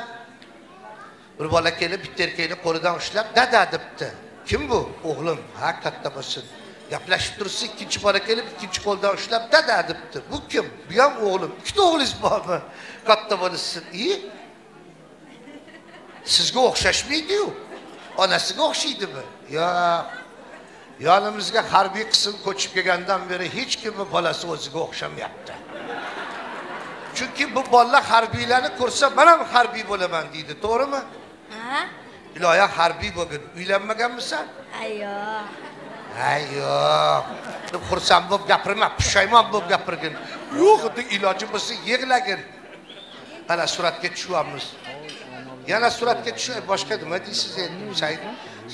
bir bola kelib bitta erkakni qo'lidan ushlab dada debdi. Kim bu? O'g'lim. Ha, katta bo'lsin. Gaplashib tursa, ikkinchi bola kelib ikkinchi qo'ldan ushlab dada debdi. Bu kim? Bu ham o'g'lim. Ikkita o'g'lingiz bormi? Katta bo'lsin. Sizga o'xshashmaydi-yu. Onasiga o'xshaydimi? Yo'q. Yonimizga harbiy qism ko'chib kelgandan beri hech kimning bolasi o'ziga o'xshamayapti. Chunki bu bolalar harbiylarni ko'rsa, men ham harbiy bo'laman deydi, to'g'rimi? Ha? Iloyo harbiy bo'lgin. Uylanmaganmisan? Yo'q. Ha, yo'q. Deb xursand bo'lib gapirma, pushaymon bo'lib gapirgin. Yo'q, deb iloji bo'lsa yig'lagin. Mana suratga tushyapmiz. Yana suratga tushay, boshqa nima deysiz endi?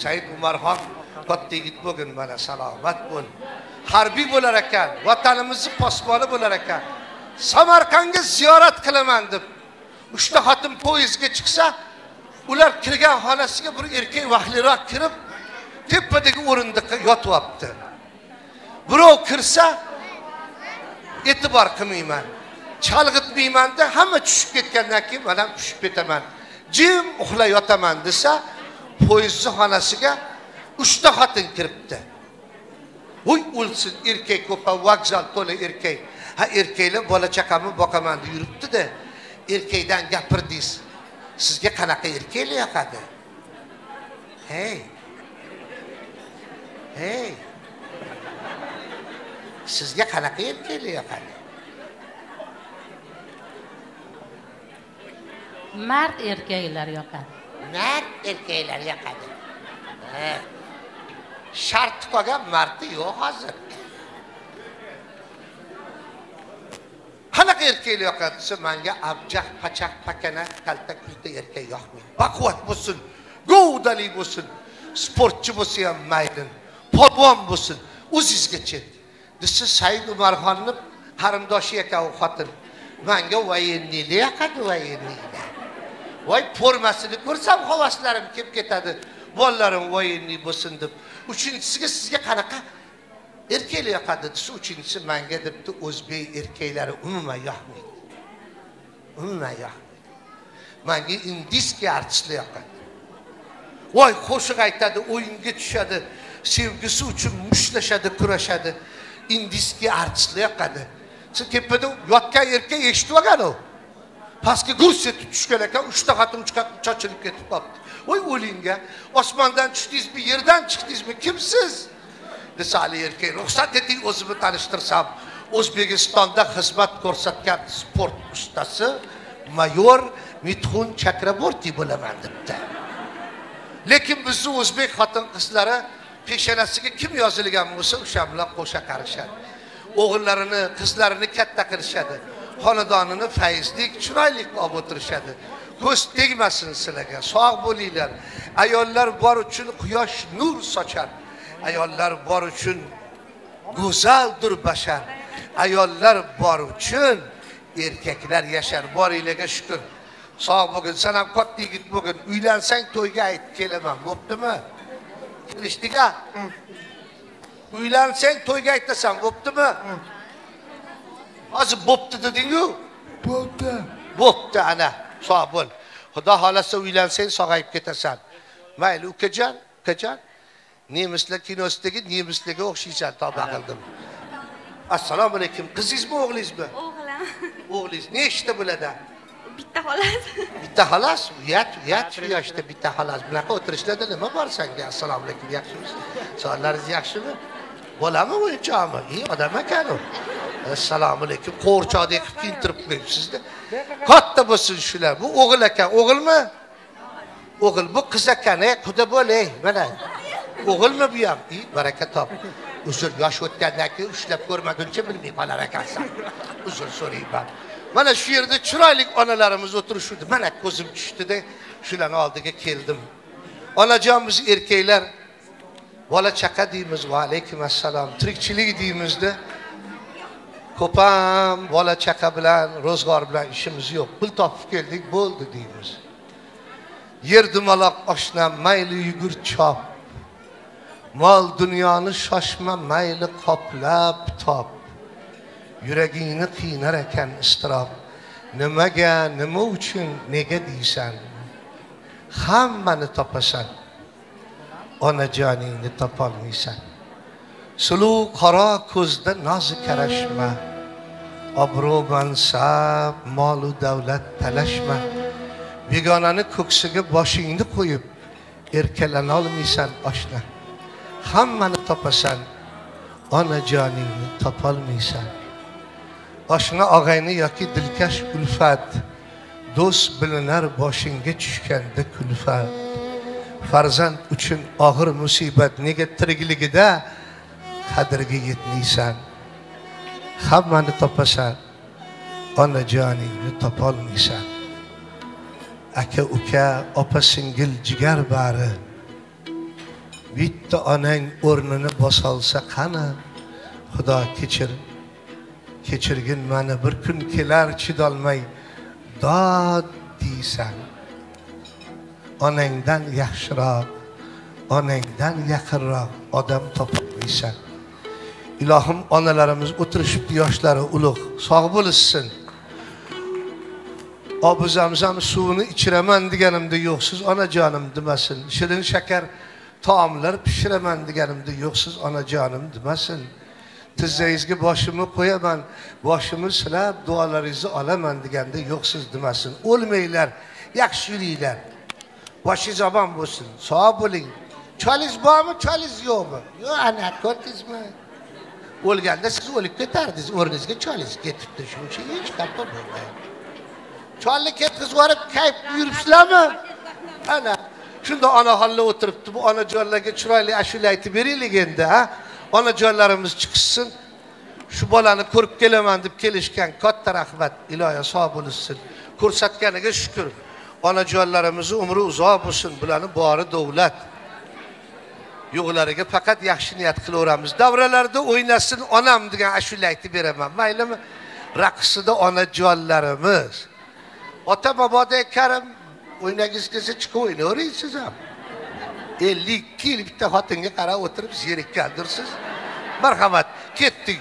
Said Umarxon katta yigit bo'lgin, mana salomat bo'l. Harbiy bo'lar ekan, vatanimizni posboni bo'lar ekan. Samarqandga ziyorat qilaman deb 3 ta xotin poyezdga chiqsa, ular kirgan xonasiga bir erkak vaqtliroq kirib, tepadagi o'rindiqqa yotyapti. Birov kirsa, e'tibor qilmayman, chalg'itmayman-da, hamma tushib ketgandan keyin men ham tushib ketaman. Jim uxlay yotaman desa, poyezdning xonasiga 3 ta xotin kiribdi. Voy o'lsin, erkak ko'pa, vokzal to'la erkak. Ha, erkaklar bola chaqamni boqaman deb yuribdi-da. Erkakdan gapirdingiz. Sizga qanaqa erkaklar yoqadi? Hey. Hey. Sizga qanaqa erkaklar yoqadi? Mard erkaklar yoqadi. Mard erkaklar yoqadi. Shart qolgan mardi yo'q hozir. Qanaqa erkaklar yoqadi desa, menga abjaq, pachaq, pakana, kalta kulta erkak yoqmaydi. Baquvvat bo'lsin, govdali bo'lsin, sportchi bo'lsa ham mayli, polvon bo'lsin, o'zingizgacha. Desa Said Umarxonni qarindoshi ekan u xotin. Menga voyenniy yoqadi, voyenniy. Voy formasini ko'rsam havaslarim kelib ketadi. Bolalarim voyenniy bo'lsin deb. Uchinchisiga sizga qanaqa erkaklar yoqadi desa, uchinchisi menga debdi, o'zbek erkaklari umuman yoqmaydi. Umuman yoqmaydi. Menga indiyskiy artistlar yoqadi. Voy qo'shiq aytadi, o'yinga tushadi, sevgisi uchun mushtlashadi, kurashadi. Indiyskiy artistlar yoqadi. Siz tepada yotgan erkak eshitib olgan u. Pastga gurs etib tushgan ekan, 3 ta xotin chochilib ketib qolibdi. Voy o'lingga, osmondan tushdingizmi, yerdan chiqdingizmi, kimsiz? Desa hali erkak, ruxsat eting o'zimni tanishtirsam. O'zbekistonda xizmat ko'rsatgan sport ustasi mayor Mithun Chakraborty bo'laman debdi. Lekin bizni o'zbek xotin-qizlari peshonasiga kim yozilgan bo'lsa, o'sha bilan qo'sha qarishadi. O'g'illarini, qizlarini katta qilishadi. Xonadonini fayzli, chiroyli olib o'tirishadi. Ko'z tegmasin sizlarga, sog' bo'linglar. Ayollar bor uchun quyosh nur sochar. Ayollar bor uchun go'zaldir bashar. Ayollar bor uchun erkaklar yashar. Boringlarga shukr. Sog' bo'lgin, sen ham katta yigit bo'lgin. Uylansang to'yga aytib kelaman, bo'ptimi? Kelishdik-a? Uylansang to'yga aytasan, bo'ptimi? Hozir bo'pti deding-ku. Bo'pti. Bo'pti ana, sog' bo'l. Xudo xolasa uylansang sog'ayib ketasan. Mayli ukajon, ukajon. Nemislar kinosidagi nemislarga o'xshaysan, tavba qildim. Assalomu alaykum. Qizingizmi, o'g'lingizmi? O'g'lim. O'g'lingiz nechta bo'ladi? Bitta xolos. Bitta xolos? Uyat, uyat shu yoshda bitta xolos. Bunaqa o'tirishlarda nima bor senga? Assalomu alaykum, yaxshimisiz? Sog'laringiz yaxshimi? Bolami, o'yinchoqmi? Odam ekan u. Assalomu alaykum. Qo'rchoqdek qilib kiyintirib qo'yibsiz-da. Katta bo'lsin shular. Bu o'g'il ekan, o'g'ilmi? O'g'il, bu qiz ekan, quda bo'lay, mana. O'g'ilmi bu ham? Baraka top. Uzr, yosh o'tgandan keyin ushlab ko'rmaguncha bilmay qolar ekansan. Uzr so'rayman. Mana shu yerda chiroyli onalarimiz o'tirishdi. Mana ko'zim tushdida shularning oldiga keldim. Onajon, biz erkaklar bola chaqa deymiz, va alaykum assalom. Tirikchilik deymizda. Ko'pam bola chaqa bilan, ro'zg'or bilan ishimiz yo'q. Pul topib keldik, bo'ldi deymiz. Yer dumaloq oshnam, mayli yugur chop. Mol dunyoni shoshma, mayli qoplab top. Yuragingni qiynar ekan iztirob. Nimaga, nima uchun, nega deysan? Hammani topasan, onajoningni topolmaysan. Suluv qora ko'zda nozi karashma, obro' mansab, mol-u davlat talashma. Begonani ko'ksiga boshingni qo'yib erkalana olmaysan oshna. Hammani topasan, onajoningni topolmaysan. Oshna og'ayni yoki dilkash ulfat, do'st bilinar boshingga tushganda kulfat. Farzand uchun og'ir musibat, nega tirikligida qadriga yetmaysan. Hammani topasan, onajoningni topolmaysan. Aka uka, opa singil jigar bari, bitta onang o'rnini bosolsa qani? Xudo kechir, kechirgin mani, bir kun kelar chidolmay dod deysan. Onangdan yaxshiroq, onangdan yaqinroq odam topolmaysan. Ilohim, onalarimiz o'tirishibdi, yoshlari ulug', sog' bo'lishsin. Obi zamzam suvini ichiraman deganimda yo'qsiz onajonim demasin. Shirin shakar taomlar pishiraman deganimda yo'qsiz onajonim demasin. Tizzangizga boshimni qo'yaman, boshimni silab duolaringizni olaman deganda yo'qsiz demasin. O'lmanglar, yaxshi yuringlar. Boshingiz omon bo'lsin, sog' bo'ling. Cholingiz bormi, cholingiz yo'qmi? Yo'q, ana ko'rdingizmi? O'lganda siz o'lib ketardingiz, o'rningizga cholingiz ketibdi. Shuning uchun hech xafa bo'lmang. Cholni ketkizib yuborib kayf yuribsizlarmi? Ana shunda onaxonlar o'tiribdi. Bu onajonlarga chiroyli ashula aytib beraylik endi, ha? Onajonlarimiz chiqishsin. Shu bolani ko'rib kelaman deb kelishgan, katta rahmat. Iloyo sog' bo'lsin. Ko'rsatganiga shukr. Onajonlarimizni umri uzoq bo'lsin. Bularning bori davlat. Yo'qlariga faqat yaxshi niyat qilaveramiz. Davralarda o'ynasin onam degan ashula aytib beraman. Maylimi? Raqsida onajonlarimiz. Ota mabodo karim o'ynagingiz kelsa chiqib o'ynayvering siz ham. 52 yil bitta xotinga qarab o'tirib zerikkandirsiz. Marhamat, ketdik.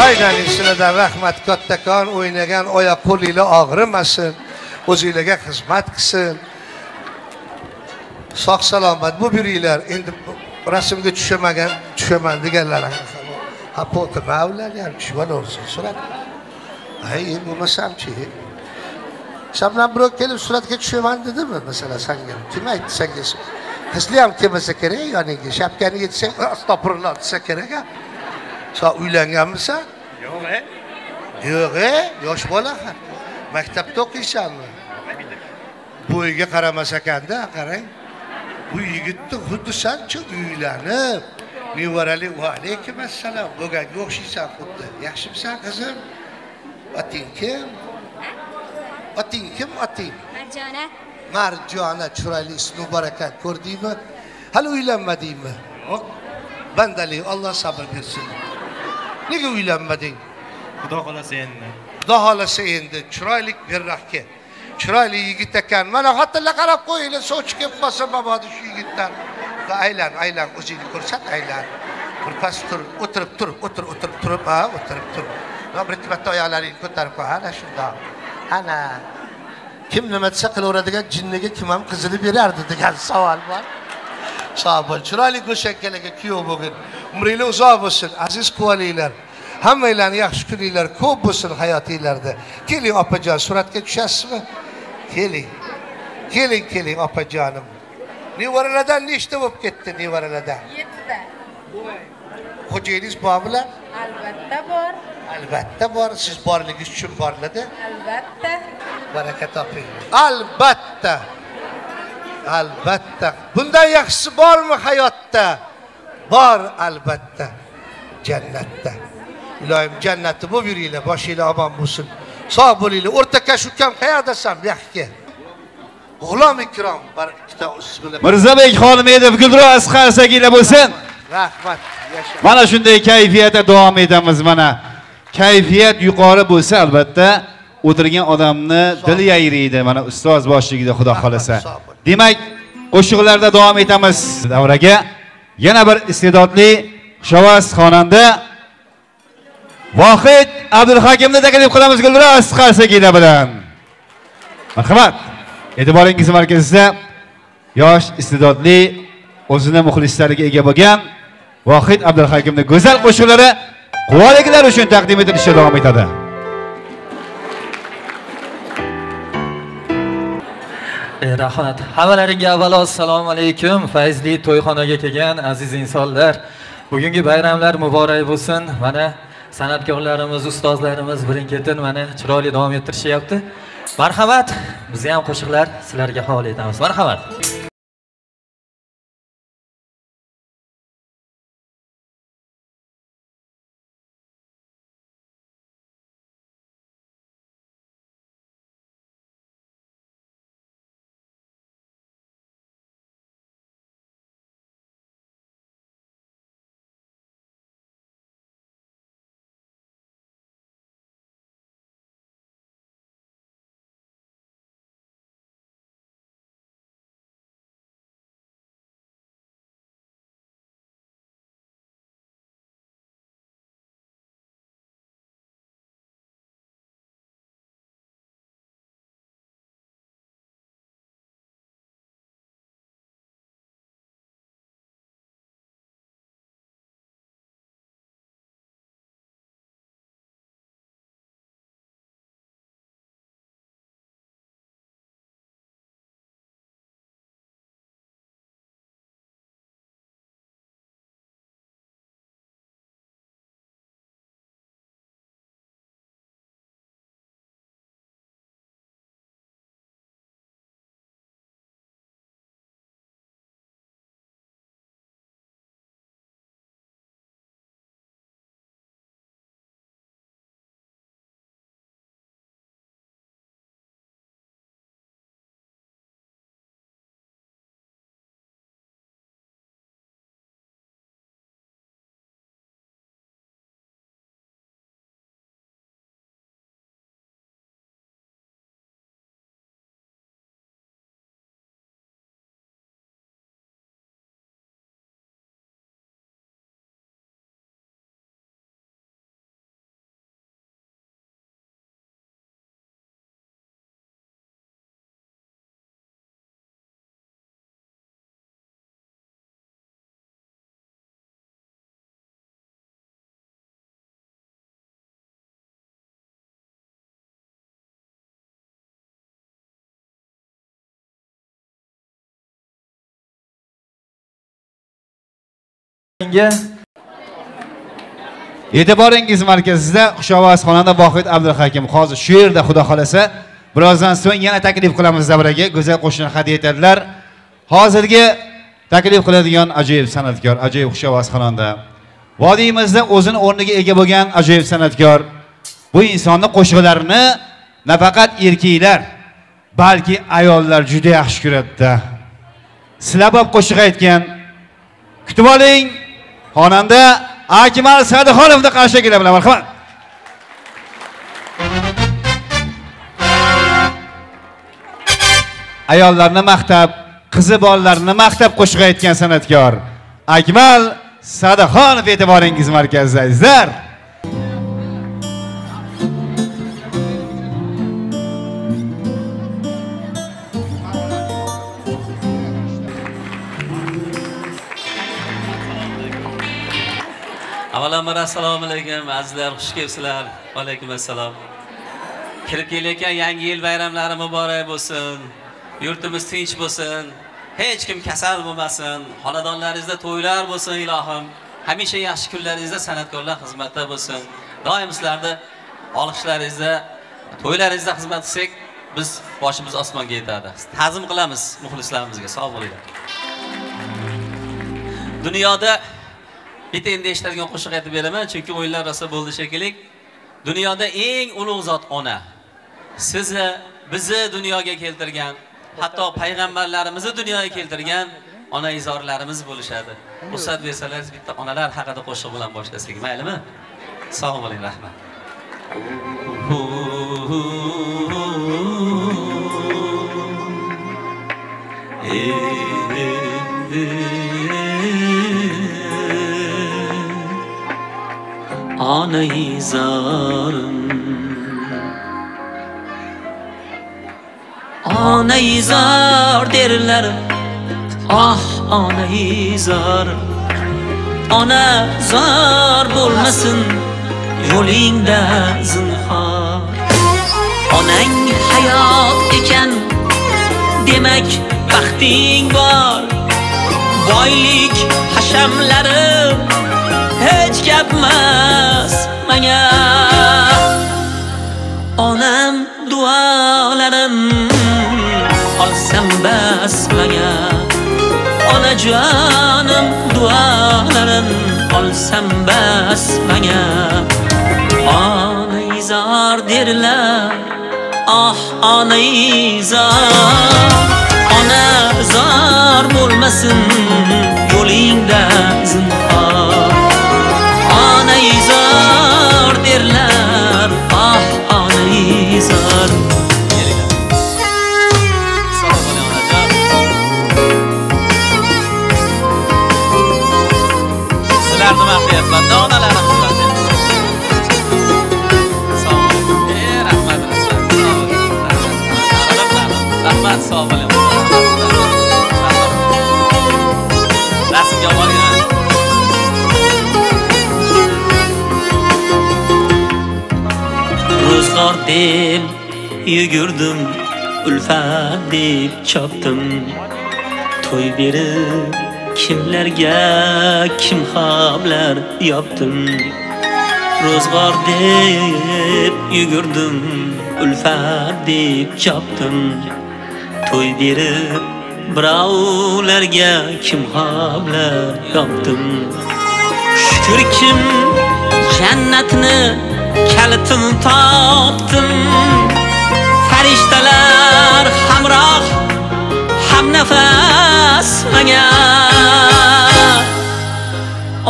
Aynan sizlardan rahmat kattakon, o'ynagan oyoq qo'linglar og'rimasin, o'zinglarga xizmat qilsin. Sog' salomat bu yuringlar. Endi rasmga tushamagan, tushaman deganlar ha po'tma ular ham tushib olaversin surat. Ay, bo'lmasamchi. Sen bilan birov kelib suratga tushaman dedimi masalan sanga? Kim aytdi senga? Qizli ham kelmasa kerak yoningga. Shapkani yetsang, astag'firulloh desa kerak a. Sen uylanganmisan? Yo'q, Yo'q, yosh bola. Maktabda o'qiysanmi? Bo'yiga qaramas ekanda, qarang. Bu yigitni xuddi sancha uylanib, nevarali va alaykum assalom bo'lganga o'xshaysan xuddi. Yaxshimisan qizim? Oting kim? Oting kim oting? Marjona. Marjona chiroyli ismi muborak, ko'rdingmi? Hali uylanmadingmi? Yo'q. Bandalik, Alloh sabr bersin. Nega uylanmading? Xudo xolasa endi. Xudo xolasa endi chiroyli berroqga. Chiroyli yigit ekan. Mana xotinlar qarab qo'yinglar, sovchi kelib qolsa mabodo shu yigitdan. Aylan, aylan, o'zingni ko'rsat, aylan. Bir pas turib, o'tirib turib, o'tirib turib, ha, o'tirib turib. Bir marta oyoqlaringni ko'tarib qo'y, ana shundoq. Ana. Kim nima desa qilaveradigan jinniga kim ham qizini berardi degan savol bor. Sog' bo'l. Chiroyli go'shakkalarga kuyov bo'lgin. Umringlar uzoq bo'lsin, aziz quvalinglar. Hammanglarni yaxshi kuninglar ko'p bo'lsin hayotinglarda. Keling opajon, suratga tushasizmi? Keling. Keling, keling opajonim. Nevaralardan nechta bo'lib ketdi nevaralardan? 7 ta. Xo'jayiningiz bormilar? Albatta bor. Albatta bor. Siz borligingiz uchun borladi. Albatta. Baraka toping. Albatta. Albatta. Bundan yaxshisi bormi hayotda? Bor albatta. Jannatda. Iloyim jannatda bo'lib yuringlar, boshinglar omon bo'lsin. Sog' bo'linglar. O'rtakash ukam qayerdasan? Bu yoqqa kel. G'ulom Ikrom bir ikkita ismini. Mirzabek Xolmedov Gulroz qarsakiylar bo'lsin. Rahmat. Yasha. Mana shunday kayfiyatda davom etamiz mana. Kayfiyat yuqori bo'lsa albatta o'tirgan odamni dili yayraydi. Mana ustoz boshligida Xudo xolasa. Demak, qo'shiqlarda davom etamiz. Davraga yana bir iste'dodli xushovoz xonanda Vohid Abdulhakimni taklif qilamiz Gulroz qarsakiylar bilan. Marhamat. E'tiboringiz markazida yosh iste'dodli o'zini muxlislariga ega bo'lgan Vohid Abdulhakimning go'zal qo'shiqlari quvaliklar uchun taqdim etilishda davom etadi. Rahmat. Hammalaringga avvalo assalomu alaykum. Fayzli to'yxonaga kelgan aziz insonlar. Bugungi bayramlar muborak bo'lsin. Mana san'atkorlarimiz, ustozlarimiz birin-ketin mana chiroyli davom ettirishyapti. Marhamat, biz ham qo'shiqlar sizlarga havola etamiz. Marhamat. E'tiboringiz markazida xushovoz xonanda Vohid Abdulhakim hozir shu yerda Xudo xolasa birozdan so'ng yana taklif qilamiz davraga go'zal qo'shiqni hadya etadilar. Hozirgi taklif qiladigan ajoyib san'atkor, ajoyib xushovoz xonanda, vodiymizda o'zini o'rniga ega bo'lgan ajoyib san'atkor. Bu insonni qo'shiqlarini nafaqat erkaklar, balki ayollar juda yaxshi ko'radida. Silabab qo'shiq aytgan. Kutib oling, xonanda Akmal Sadixonovni qarshi kelaman. Marhamat. Ayollarni maqtab, qizi bolalarni maqtab qo'shiq aytgan san'atkor Akmal Sadixonov e'tiboringiz markazida azizlar. Avvalambor assalomu alaykum azizlar, xush kelibsizlar. Va alaykum assalom. Kirib kelayotgan yangi yil bayramlari muborak bo'lsin. Yurtimiz tinch bo'lsin. Hech kim kasal bo'lmasin. Xonadonlaringizda to'ylar bo'lsin ilohim. Hamisha yaxshi kunlaringizda san'atkorlar xizmatda bo'lsin. Doim sizlarni olqishlaringizda, to'ylaringizda xizmat qilsak, biz boshimiz osmonga yetadi. Ta'zim qilamiz muxlislarimizga. Sog' bo'linglar. Dunyoda bitta endi eshitadigan qo'shiq aytib beraman, chunki o'yinlar rosa bo'ldi shekilli. Dunyoda eng ulug' zot ona. Sizni, bizni dunyoga keltirgan, hatto payg'ambarlarimizni dunyoga keltirgan ona izorlarimiz bo'lishadi. Ruxsat bersangiz bitta onalar haqida qo'shiq bilan boshlasak, maylimi? Sog' bo'ling, rahmat. Ona izorim, ona izor derlar, ah ona izor. Ona zor bo'lmasin yo'lingda zinhor. Onang hayot ekan, demak baxting bor. Boylik hashamlari hech gapmas menga. Onam duolarim olsam bas menga. Onajonim duolarim olsam bas menga. Ona izor derlar, ah ona izor. Ona zor bo'lmasin yo'lingda zinhor. Ona izor derlar, ah ona izor. Sizlarni maqtayapman, onalarimiz. Rahmat, rahmat, sog' bo'ling. Rasmga olgan. Ro'zg'or deb yugurdim, ulfat deb chopdim. To'y berib kimlarga kim xoblar yopdim. Ro'zg'or deb yugurdim, ulfat deb chopdim. To'y berib birovlarga kim xoblar yopdim. Shukr kim jannatni kalitini topdim. Farishtalar hamroh hamnafas menga.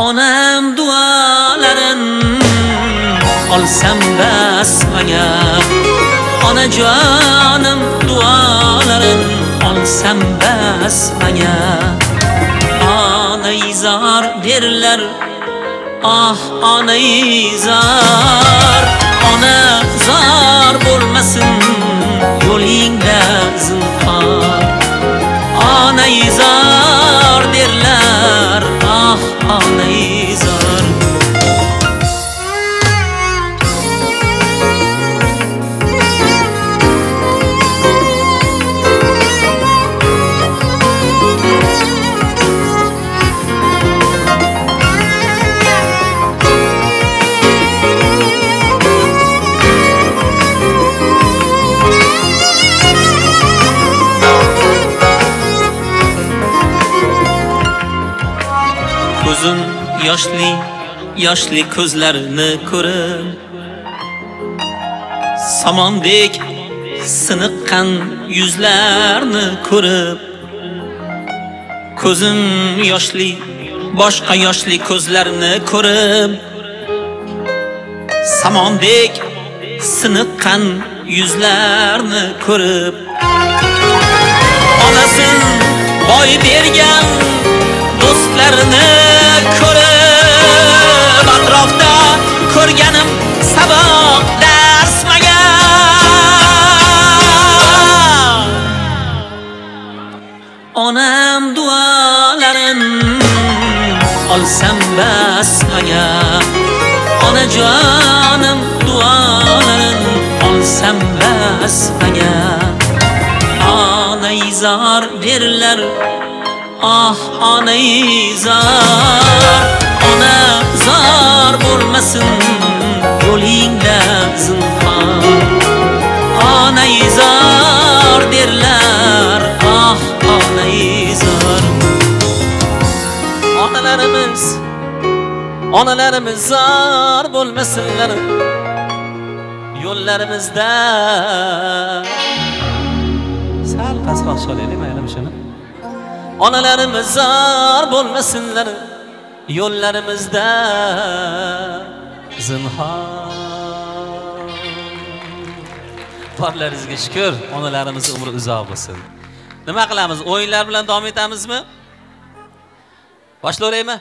Onam duolarin olsam bas menga. Onajonim duolarin olsam bas menga. Ona izor derlar, ah ona izor. Ona zor bo'lmasin yo'lingda zinhor. Ona izor derlar, ah ona izor. Ko'zim yoshli, yoshli ko'zlarini ko'rib, somondek siniqqan yuzlarni ko'rib, ko'zim yoshli, boshqa yoshli ko'zlarni ko'rib, somondek siniqqan yuzlarni ko'rib, onasin boy bergan do'stlarini ko'rib, atrofda ko'rganim saboq dars menga. Onam duolarin olsam bas menga. Onajonim duolarin olsam bas menga. Ona izor derlar, Ah onayzor, ona zor bo'lmasin yo'lingda zinhor. Onayzor derlar, ah onayzor. Onalarimiz, onalarimiz zor bo'lmasinlar yo'llarimizda. Sal pastroq cholaylik, maylimi shuni? Onalarimiz zor bo'lmasinlar yo'llarimizda zinhor. Borlaringizga shukr, onalarimiz umri uzoq bo'lsin. Nima qilamiz? O'yinlar bilan davom etamizmi? Boshlayveraymi?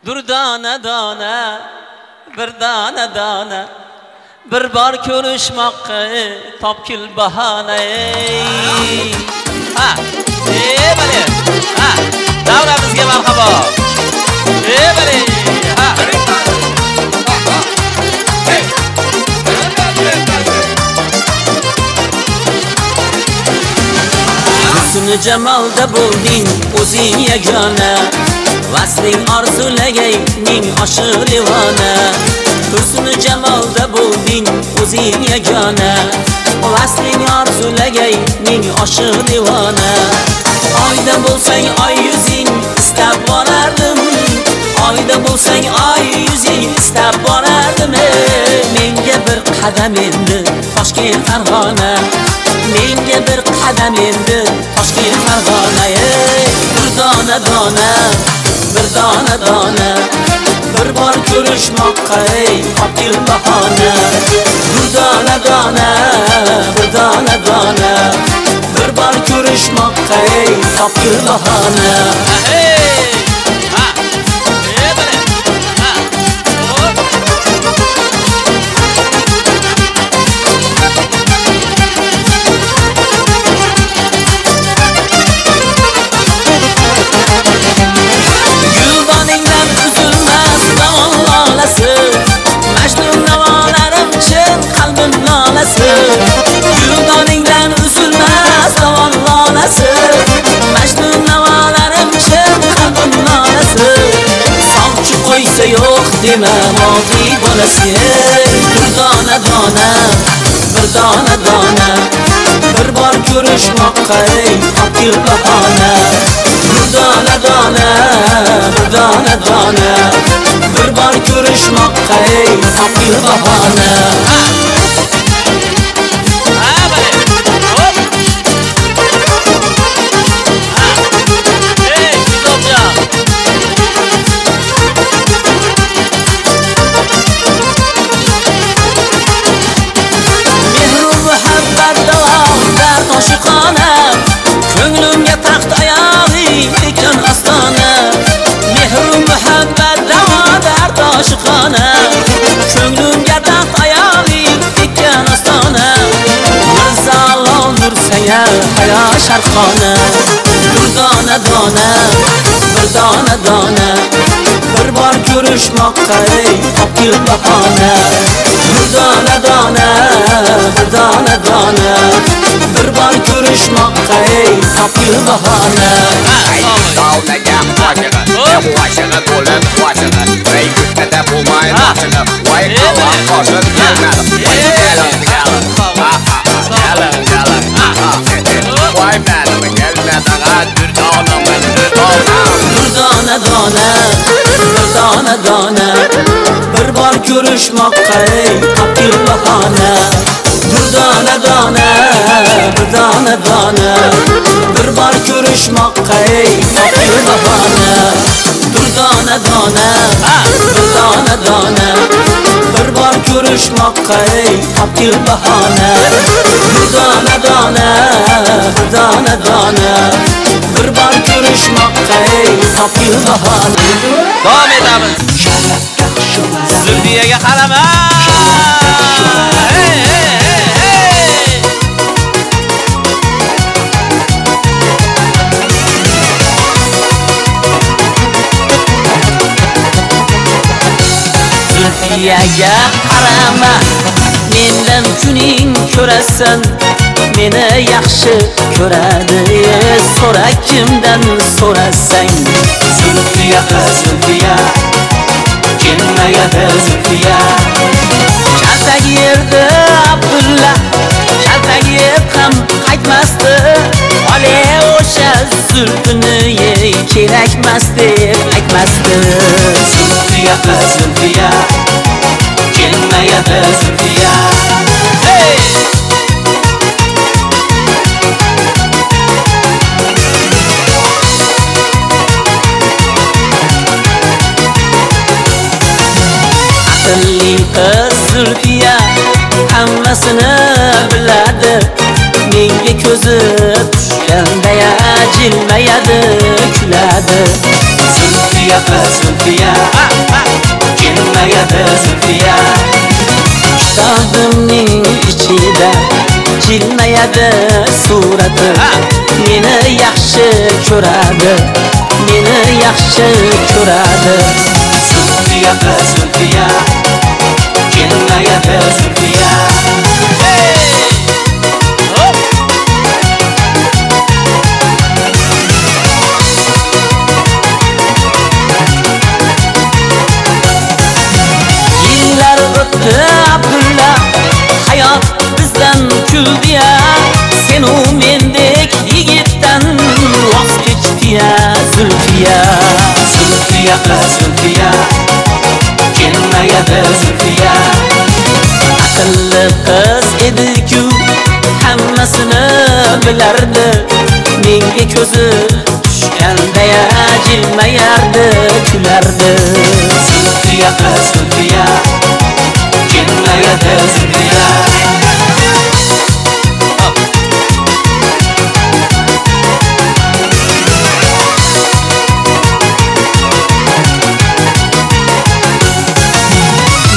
Durdona dona, bir dona dona, bir bor ko'rishmoqqa topkil bahona. Ha, bale. Ha, davramizga marhabo. Bale. Ha. Husni jamolda bo'lding o'zing yagona, vasling orzulagay ning oshiq devona. Husni jamolda bo'lding o'zing yagona, vasling orzulagay ning oshiq devona. Oyda bo'lsang oy yuzing istab borardim, oyda bo'lsang oy yuzing istab borardim. Menga bir qadam endi Toshkent Farg'ona, menga bir qadam endi Toshkent Farg'ona. Bir dona dona, bir dona dona, bir bor ko'rishmoqqa topkil bahona. Bir dona dona, bir dona dona, bir bor ko'rishmoqqa topkil bahona. Majnun navolarim chin qalbim lolasi, Guldoningdan uzilmas dovon lolasi. Majnun navolarim chin qalbim lolasi, sovchi qo'ysa yo'q dema modiy bolasi. Bir dona dona, bir dona dona, bir bor ko'rishmoqqa topkil bahona. Bir dona dona, bir dona dona, bir bor ko'rishmoqqa topkil bahona. Mehru muhabbat davom dard oshiqona, ko'nglimga taxt ayoli ekan ostona. Mehru muhabbat davom dard oshiqona, ko'nglimga taxt ayoli ekan ostona. Mirzo nur senga hayo sharqona. Bir dona dona, bir dona dona, bir bor ko'rishmoqqa topkil bahona. Bir dona dona, bir dona dona, bir bor ko'rishmoqqa topkil bahona. Davlaga qoshig'i, qoshig'i bo'lib qoshig'i, voy kutmada bo'lmay boshig'i, voy qalon qoshib kelmadi, voy kelin kelin, kelin kelin, voy menim kelmadi, durdonam durdonam. Bir dona dona, bir dona dona, bir bor ko'rishmoqqa topkil bahona. Bir dona dona, bir dona dona, bir bor ko'rishmoqqa topkil bahona. Bir dona dona, bir dona dona, bir bor ko'rishmoqqa topkil bahona. Bir dona dona, bir dona dona, bir bor ko'rishmoqqa topkil bahona. Davom etamiz. Zulfiyaga qarama. Hey, hey, hey, hey. Zulfiyaga qarama, mendan kuning ko'rasan, Meni yaxshi ko'radi, so'ra kimdan so'rasang. Zulfiya qiz Zulfiya, kelmaydi Zulfiya. Kaltak yerdi Abdulla, kaltak yeb ham qaytmasdi. Ole o'sha Zulfini kerakmas deb aytmasdi. Zulfiya qiz Zulfiya, kelmaydi Zulfiya. Hey! Aqlli qiz Zulfiya hammasini biladi. Menga ko'zi tushganda jilmayadi, kuladi. Zulfiya qiz Zulfiya, jilmayadi Zulfiya. Kitobimning ichida jilmayadi surati. Meni yaxshi ko'radi, meni yaxshi ko'radi. Zulfiya qiz Zulfiya, jilmayadi Zulfiya. Hey! Hop! Yillar o'tdi Abdulla, hayot bizdan kuldi-ya. Sen u mendek yigitdan voz kechdi-ya Zulfiya. Zulfiya qiz Zulfiya, kelmaydi Zulfiya. Aqlli qiz edi-ku, hammasini bilardi. Menga ko'zi tushganda jilmayardi, kulardi. Zulfiya qiz Zulfiya, kelmaydi Zulfiya.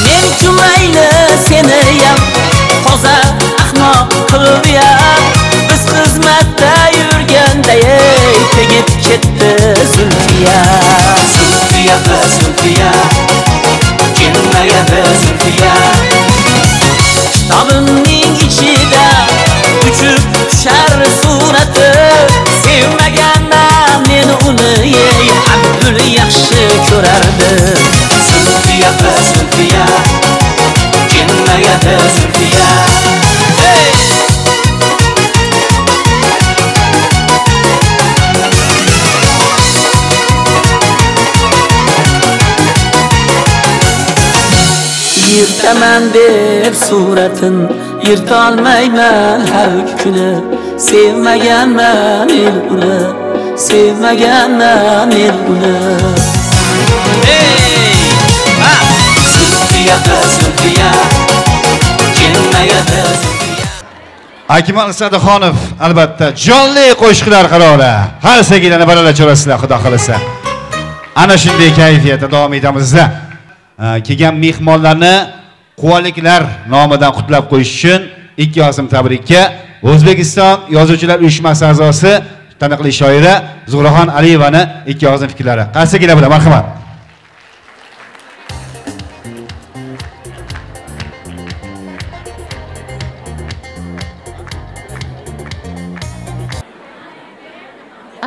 Men-ku mayli seniyam toza ahmoq qilib-ya. Biz xizmatda yurganda tegib ketdi Zulfiya. Zulfiya qiz Zulfiya, kelmaydi Zulfiya. Kitobimning ichida uchib tushar surati. Sevmaganman men uni, Abdul yaxshi ko'rardi. Zulfiya qiz Zulfiya, kelmaydi Zulfiya. Hey! Yirtaman deb suratin yirtolmayman har kuni. Sevmaganman men uni, sevmaganman men uni. Hey! Ha! Zulfiya qiz Zulfiya, kelmaydi Zulfiya. Akmal Sadixonov albatta jonli qo'shiqlar qarori. Har segilani baralar ko'rasizlar, xudo xolasa. Ana shunday kayfiyatda davom etamiz. Kelgan mehmonlarni quvaliklar nomidan qutlab qo'yish uchun ikki osim tabrikka O'zbekiston Yozuvchilar Uyushmasi a'zosi, taniqli shoira Zuhraxon Aliyevani ikki og'izdan fikrlari. Qarshi keladi, marhamat.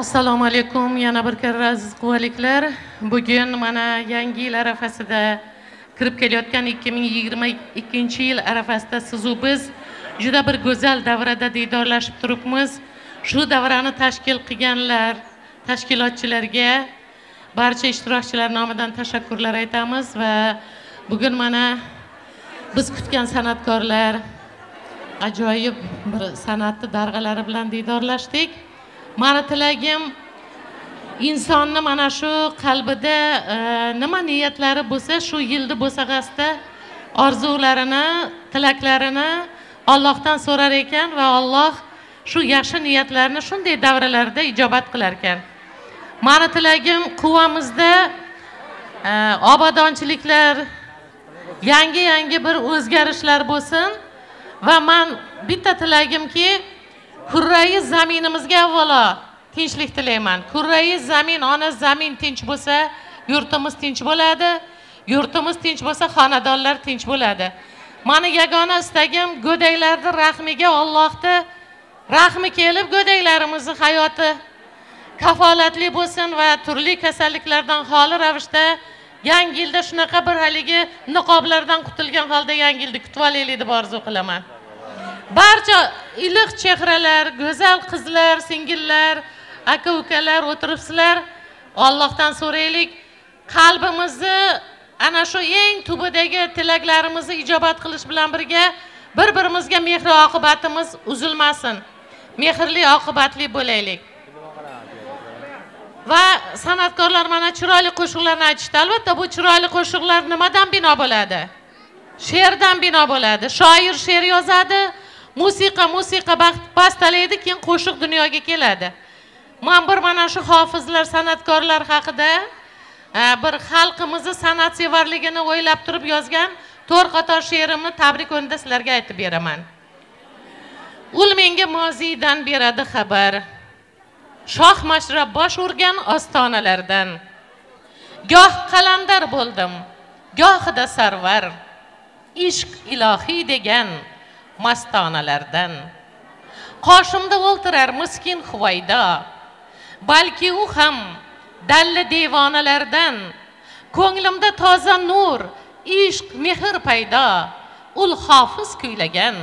Assalomu alaykum yana bir karra aziz quvaliklar. Bugun mana yangi yil arafasida kirib kelayotgan 2022-yil arafasida siz-u biz juda bir go'zal davrada diydorlashib turibmiz. Shu davrani tashkil qilganlar, tashkilotchilarga, barcha ishtirokchilar nomidan tashakkurlar aytamiz va bugun mana biz kutgan san'atkorlar ajoyib bir san'atni darg'alari bilan diydorlashdik. Mani tilagim insonni mana shu qalbida nima niyatlari bo'lsa, shu yilni bo'sag'asida orzularini, tilaklarini Allohdan so'rar ekan va Alloh shu yaxshi niyatlarni shunday davralarda ijobat qilar ekan. Mani tilagim quvamizda obodonchiliklar, yangi-yangi bir o'zgarishlar bo'lsin va men bitta tilagimki, kurrai zaminimizga avvalo tinchlik tilayman. Kurrai zamin, ona zamin tinch bo'lsa, yurtimiz tinch bo'ladi. Yurtimiz tinch bo'lsa, xonadonlar tinch bo'ladi. Mani yagona istagim go'daklarning rahmiga Allohni Rahmi kelib go'daklarimizni hayoti kafolatli bo'lsin va turli kasalliklardan xoli ravishda yangi yilda shunaqa bir haligi niqoblardan qutulgan holda yangi yilni kutib olaylik deb orzu qilaman. Barcha iliq chehralar, go'zal qizlar, singillar, aka-ukalar o'tiribsizlar. Allohdan so'raylik, qalbimizni ana shu eng tubidagi tilaklarimizni ijobat qilish bilan birga bir-birimizga mehr oqibatimiz uzilmasin. Mehrli oqibatli bo'laylik. Va san'atkorlar mana chiroyli qo'shiqlarni aytishdi. Albatta bu chiroyli qo'shiqlar nimadan bino bo'ladi? She'rdan bino bo'ladi. Shoir she'r yozadi, musiqa bastalaydi, keyin qo'shiq dunyoga keladi. Men bir mana shu hofizlar, san'atkorlar haqida bir xalqimizni san'atsevarligini o'ylab turib yozgan 4 qator she'rimni tabrik o'rnida sizlarga aytib beraman. Ul menga moziydan beradi xabar. Shoh mashrab bosh urgan ostonalardan. Goh qalandar bo'ldim, gohida sarvar. Ishq ilohiy degan mastonalardan. Qoshimda o'ltirar miskin Huvaydo. Balki u ham dalla devonalardan. Ko'nglimda toza nur, ishq mehr paydo. Ul hofiz kuylagan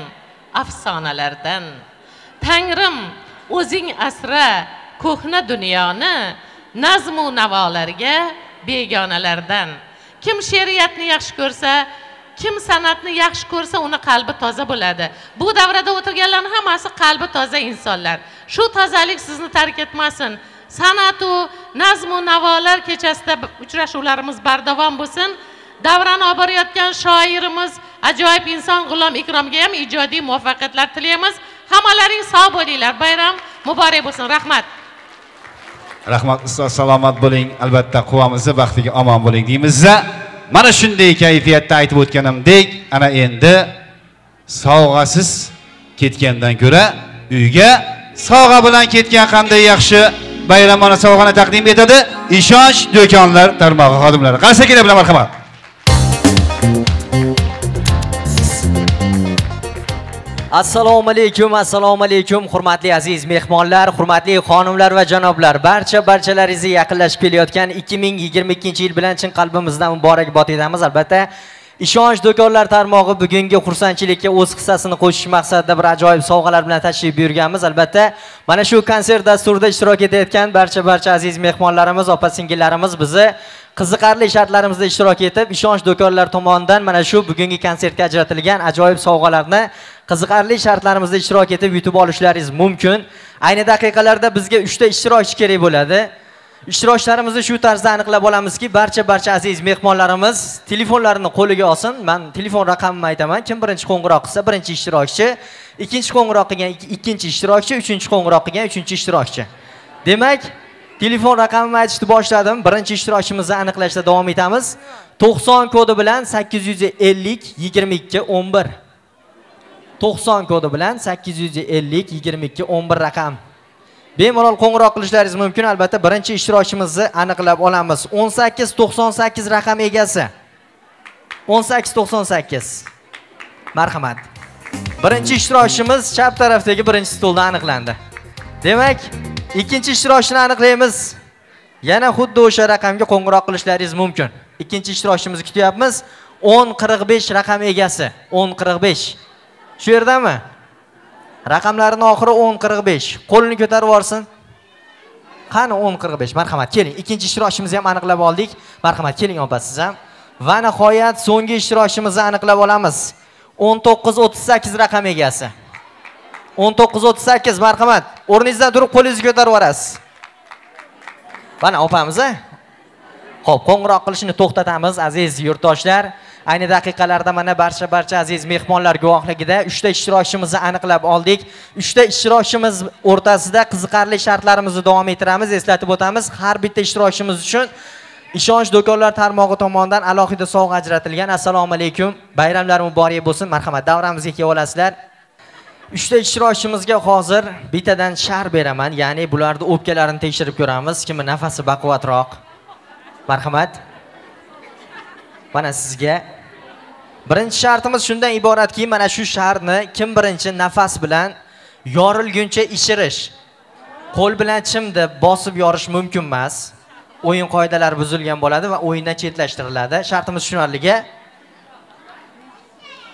afsonalardan. Tangrim o'zing asra ko'hna dunyoni nazmu navolarga begonalardan. Kim she'riyatni yaxshi ko'rsa, kim san'atni yaxshi ko'rsa, uni qalbi toza bo'ladi. Bu davrada o'tirganlarning hammasi qalbi toza insonlar. Shu tozalik sizni tark etmasin. San'atu nazmu navolar kechasida uchrashuvlarimiz bardavom bo'lsin. Davrani olib borayotgan shoirimiz, ajoyib inson G'ulom Ikromga ham ijodiy muvaffaqiyatlar tilaymiz. Hammalaring sog' bo'linglar. Bayram muborak bo'lsin. Rahmat. Rahmat ustoz, salomat bo'ling. Albatta quvamizni baxtiga omon bo'ling deymiz. Mana shunday kayfiyatda aytib o'tganimdek, ana endi sovg'asiz ketgandan ko'ra uyga sovg'a bilan ketgan qanday yaxshi. Bayramona sovg'ani taqdim etadi Ishonch do'konlar tarmog'i xodimlari. Qarsaklar bilan marhamat. Assalomu alaykum, assalomu alaykum hurmatli aziz mehmonlar, hurmatli xonimlar va janoblar. Barchalaringizni yaqinlashib kelayotgan 2022-yil bilan chin qalbimizdan muborakbod etamiz. Albatta, Ishonch do'konlar tarmog'i bugungi xursandchilikka o'z hissasini qo'shish maqsadida bir ajoyib sovg'alar bilan tashrif buyurganmiz. Albatta, mana shu konsert dasturida ishtirok etayotgan barcha aziz mehmonlarimiz, opa-singillarimiz bizni qiziqarli shartlarimizda ishtirok etib, Ishonch do'konlar tomonidan mana shu bugungi konsertga ajratilgan ajoyib sovg'alarni qiziqarli shartlarimizda ishtirok etib yutib olishlaringiz mumkin. Ayni daqiqalarda bizga 3 ta ishtirokchi kerak bo'ladi. Ishtirokchilarimizni shu tarzda aniqlab olamizki, barcha aziz mehmonlarimiz telefonlarini qo'liga olsin. Men telefon raqamimni aytaman. Kim birinchi qo'ng'iroq qilsa, birinchi ishtirokchi, ikkinchi qo'ng'iroq qilgan ikkinchi ishtirokchi, uchinchi qo'ng'iroq qilgan uchinchi ishtirokchi. Demak, telefon raqamimni aytishni boshladim. Birinchi ishtirokchimizni aniqlashda davom etamiz. 90 kodi bilan 850 22 11. 90 kodi bilan 850 22 11 raqam. Bemalol qo'ng'iroq qilishlaringiz mumkin. Albatta, birinchi ishtirokchimizni aniqlab olamiz. 1898 raqam egasi. 1898. Marhamat. Birinchi ishtirokchimiz chap tarafdagi birinchi stolda aniqlandi. Demak, ikkinchi ishtirokchini aniqlaymiz. Yana xuddi o'sha raqamga qo'ng'iroq qilishlaringiz mumkin. Ikkinchi ishtirokchimizni kutyapmiz. 1045 raqam egasi. 1045. Shu yerdami? Raqamlarning oxiri 1045. Qo'lini ko'tarib yuborsin. Qani 1045. Marhamat, keling. Ikkinchi ishtirokchimizni ham aniqlab oldik. Marhamat, keling opa siz ham. Va nihoyat so'nggi ishtirokchimizni aniqlab olamiz. 1938 raqam egasi. 1938, marhamat. O'rningizdan turib qo'lingizni ko'tarib yuborasiz. Mana opamiz, a? Xo'p, qo'ng'iroq qilishni to'xtatamiz aziz yurtdoshlar. Ayni daqiqalarda mana barcha aziz mehmonlar guvohligida 3 ta ishtirokchimizni aniqlab oldik. 3 ta ishtirokchimiz o'rtasida qiziqarli shartlarimizni davom ettiramiz. Eslatib o'tamiz, har bitta ishtirokchimiz uchun Ishonch do'konlar tarmog'i tomonidan alohida sovg'a ajratilgan. Assalomu alaykum. Bayramlar muborak bo'lsin. Marhamat, davramizga kelib olasizlar. 3 ta ishtirokchimizga hozir bittadan shar beraman. Ya'ni bularni o'pkalarini tekshirib ko'ramiz. Kimni nafasi baquvvatroq. Marhamat. Mana sizga. Birinchi shartimiz shundan iboratki, mana shu sharni kim birinchi nafas bilan Yorilguncha ishirish. Qo'l bilan chimdi bosib yorish mumkin emas. O'yin qoidalari buzilgan bo'ladi va o'yindan chetlashtiriladi. Shartimiz tushunarli-ga.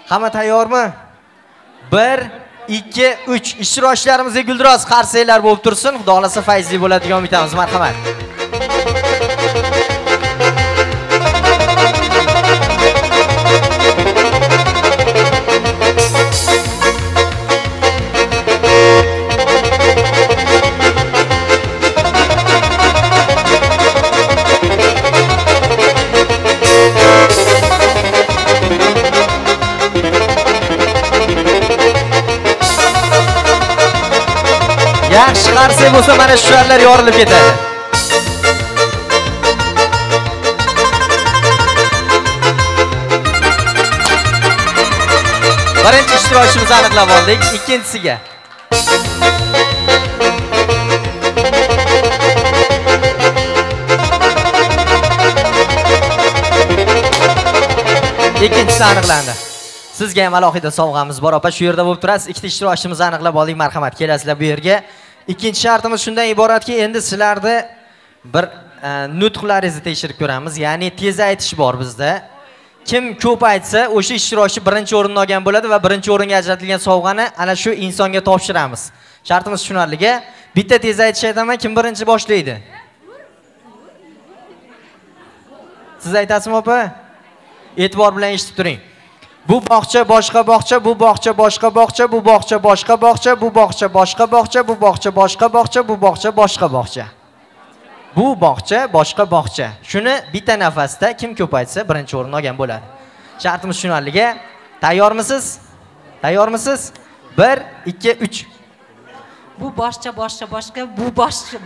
Hamma tayyormi? 1 2 3. Ishtirokchilarimizga guldiroz qarsaklar bo'lib tursin. Xudo xolasa fayzli bo'ladigan umiddamiz. Marhamat. Yaxshi qarsak bo'lsa mana shu sharlar yorilib ketadi. Birinchi ishtirokchimizni aniqlab oldik, ikkinchisiga. Ikkinchisi aniqlandi. Sizga ham alohida sovg'amiz bor, opa, shu yerda bo'lib turasiz. Ikkita ishtirokchimizni aniqlab oldik, marhamat, kelasizlar bu yerga. Ikkinchi shartimiz shundan iboratki, endi sizlarni bir nutqlaringizni tekshirib ko'ramiz. Ya'ni tez aytish bor bizda. Kim ko'p aytsa, o'sha ishtirokchi birinchi o'rinni olgan bo'ladi va birinchi o'ringa ajratilgan sovg'ani ana shu insonga topshiramiz. Shartimiz tushunarli-ga. Bitta tez aytish aytaman, kim birinchi boshlaydi? Siz aytasizmi, opa? E'tibor bilan eshitib turing. Bu bog'cha boshqa bog'cha, bu bog'cha boshqa bog'cha, bu bog'cha boshqa bog'cha, bu bog'cha boshqa bog'cha, bu bog'cha boshqa bog'cha, bu bog'cha boshqa bog'cha. Bu bog'cha boshqa bog'cha. Shuni bitta nafasda kim ko'p aytsa birinchi o'rinni olgan bo'ladi. Shartimiz tushunarli-ga. Tayyormisiz? Tayyormisiz? 1 2 3. Bu bog'cha boshqa boshqa, bu bog'cha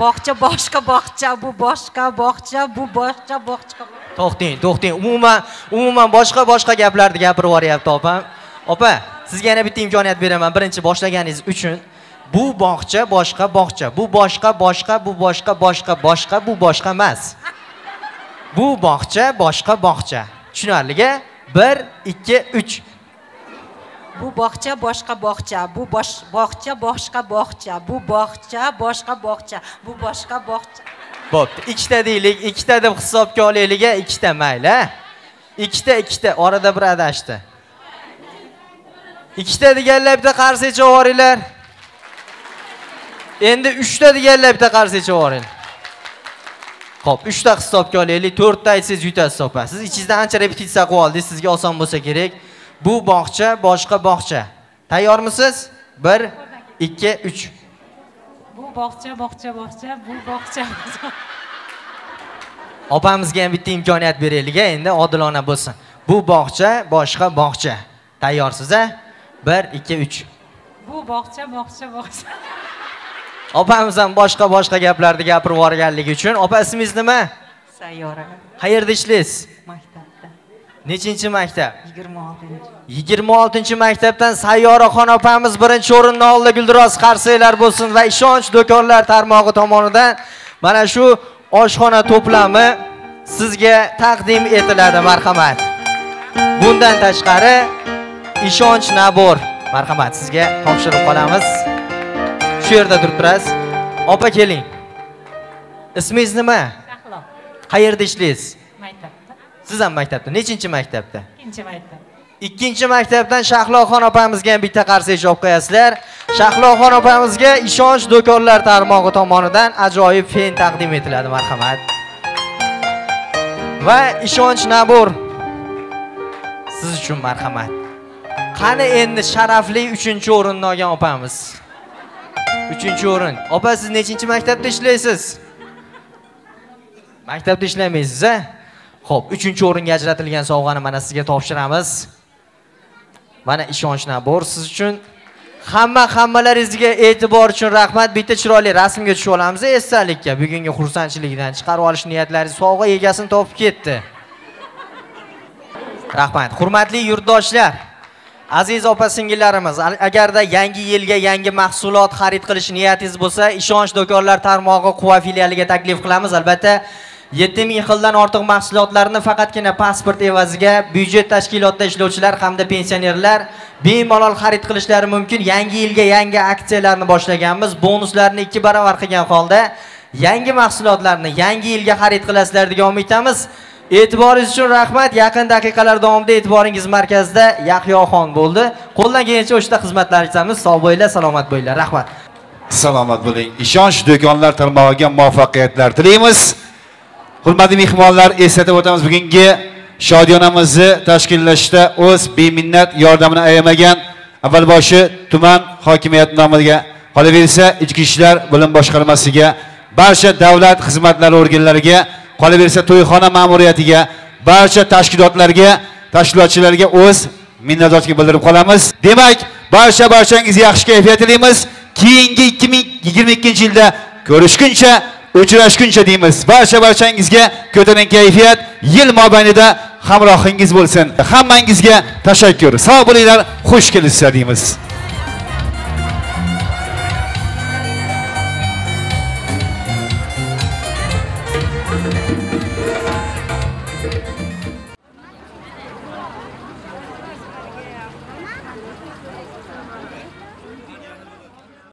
boshqa bog'cha, bu boshqa bog'cha, bu bog'cha boshqa. To'xting, to'xting. Umuman boshqa gaplarni gapirib yuboryapti opam. Opa, sizga yana bitta imkoniyat beraman. Birinchi boshlaganingiz uchun bu bog'cha boshqa bog'cha, bu boshqa boshqa, bu boshqa boshqa boshqa, bu boshqa emas. Bu bog'cha boshqa bog'cha. Tushunarli-ga? 1 2 3. Bu bog'cha boshqa bog'cha, bu bog'cha boshqa bog'cha, bu bog'cha boshqa bog'cha, bu boshqa bog'cha. Bo'pti. Ikkita deylik, ikkita deb hisobga olaylik, ikkita mayli. Ikkita, orada bir adashdi. Ikkita deganlar bitta qarsak chavoringlar. Endi uchta deganlar bitta qarsak chavoringlar. Xo'p, uchta hisobga olaylik, to'rtta aytsangiz yutasiz opa. Siz ichingizda ancha repetitsiya qilib oldingiz, sizga oson bo'lsa kerak. Bu bog'cha boshqa bog'cha. Tayyormisiz? 1 2 3. Bu bog'cha bog'cha bog'cha, bu bog'cha. Opamizga ham bitta imkoniyat beraylik, endi odilona bo'lsin. Bu bog'cha boshqa bog'cha. Tayyorsiz-a? 1 2 3. Bu bog'cha bog'cha bog'cha. Opamiz ham boshqa gaplarni gapirib yuborganligi uchun. Opa, ismingiz nima? Sayyora. Qayerda ishlaysiz? Maktabda. Nechinchi maktab? 26. 26-maktabdan Sayyoraxon opamiz birinchi o'rinni oldi. Guldiroz qarsaklar bo'lsin va Ishonch do'konlar tarmog'i tomonidan mana shu oshxona to'plami sizga taqdim etiladi, marhamat. Bundan tashqari Ishonch nabor, marhamat, sizga topshirib qolamiz. Shu yerda turib turasiz. Opa, keling. Ismingiz nima? Shahlo. Qayerda ishlaysiz? Maktabda. Siz ham maktabda. Nechinchi maktabda? 2-chi maktab. 2-chi maktabdan Shahloxon opamizga ham bitta qarsak chop qo'yasizlar. Shahloxon opamizga Ishonch do'konlar tarmog'i tomonidan ajoyib fen taqdim etiladi, marhamat. Va Ishonch nabor siz uchun, marhamat. Qani endi sharafli 3-o'rinni olgan opamiz. 3-o'rin. Opa, siz nechinchi maktabda ishlaysiz? Maktabda ishlamaysiz-a? Xo'p, 3-o'ringa ajratilgan sovg'ani mana sizga topshiramiz. Mana Ishonch nabor siz uchun. Hammalaringizga e'tibor uchun rahmat. Bitta chiroyli rasmga tushib olamiz esdalikka. Bugungi xursandchilikdan chiqarib olish niyatlaringiz sovg'a egasini topib ketdi. Rahmat. Hurmatli yurtdoshlar, aziz opa-singillarimiz, agarda yangi yilga yangi mahsulot xarid qilish niyatingiz bo'lsa, Ishonch do'konlar tarmog'i Quva filialiga taklif qilamiz. Albatta, 7000 xildan ortiq mahsulotlarni faqatgina pasport evaziga byudjet tashkilotida ishlovchilar hamda pensionerlar bemalol xarid qilishlari mumkin. Yangi yilga yangi aksiyalarni boshlaganmiz. Bonuslarni 2 barobar qilgan holda yangi mahsulotlarni yangi yilga xarid qilasizlar degan umiddamiz. E'tiboringiz uchun rahmat. Yaqin daqiqalar davomida e'tiboringiz markazida Yahyoxon bo'ldi. Qo'ldan kelgancha o'shda xizmatlar etamiz. Sog' bo'linglar, salomat bo'linglar. Rahmat. Salomat bo'ling. Ishonch do'konlar tarmog'iga muvaffaqiyatlar tilaymiz. Hurmatli mehmonlar, eslatib o'tamiz, bugungi shodiyonamizni tashkillashda o'z beminnat yordamini ayamagan avvalboshi tuman hokimiyati nomiga, qolaversa Ichki ishlar bo'lim boshqarmasiga, barcha davlat xizmatlari organlariga, qolaversa to'yxona ma'muriyatiga, barcha tashkilotlarga, tashkilotchilarga o'z minnatdorchilik bildirib qolamiz. Demak, barchangizga yaxshi kayfiyat tilaymiz. Keyingi 2022-yilda ko'rishguncha, uchrashguncha deymiz. Barchangizga ko'tarinki kayfiyat yil mobaynida hamrohingiz bo'lsin. Hammangizga tashakkur. Sog' bo'linglar, xush kelibsizlar deymiz.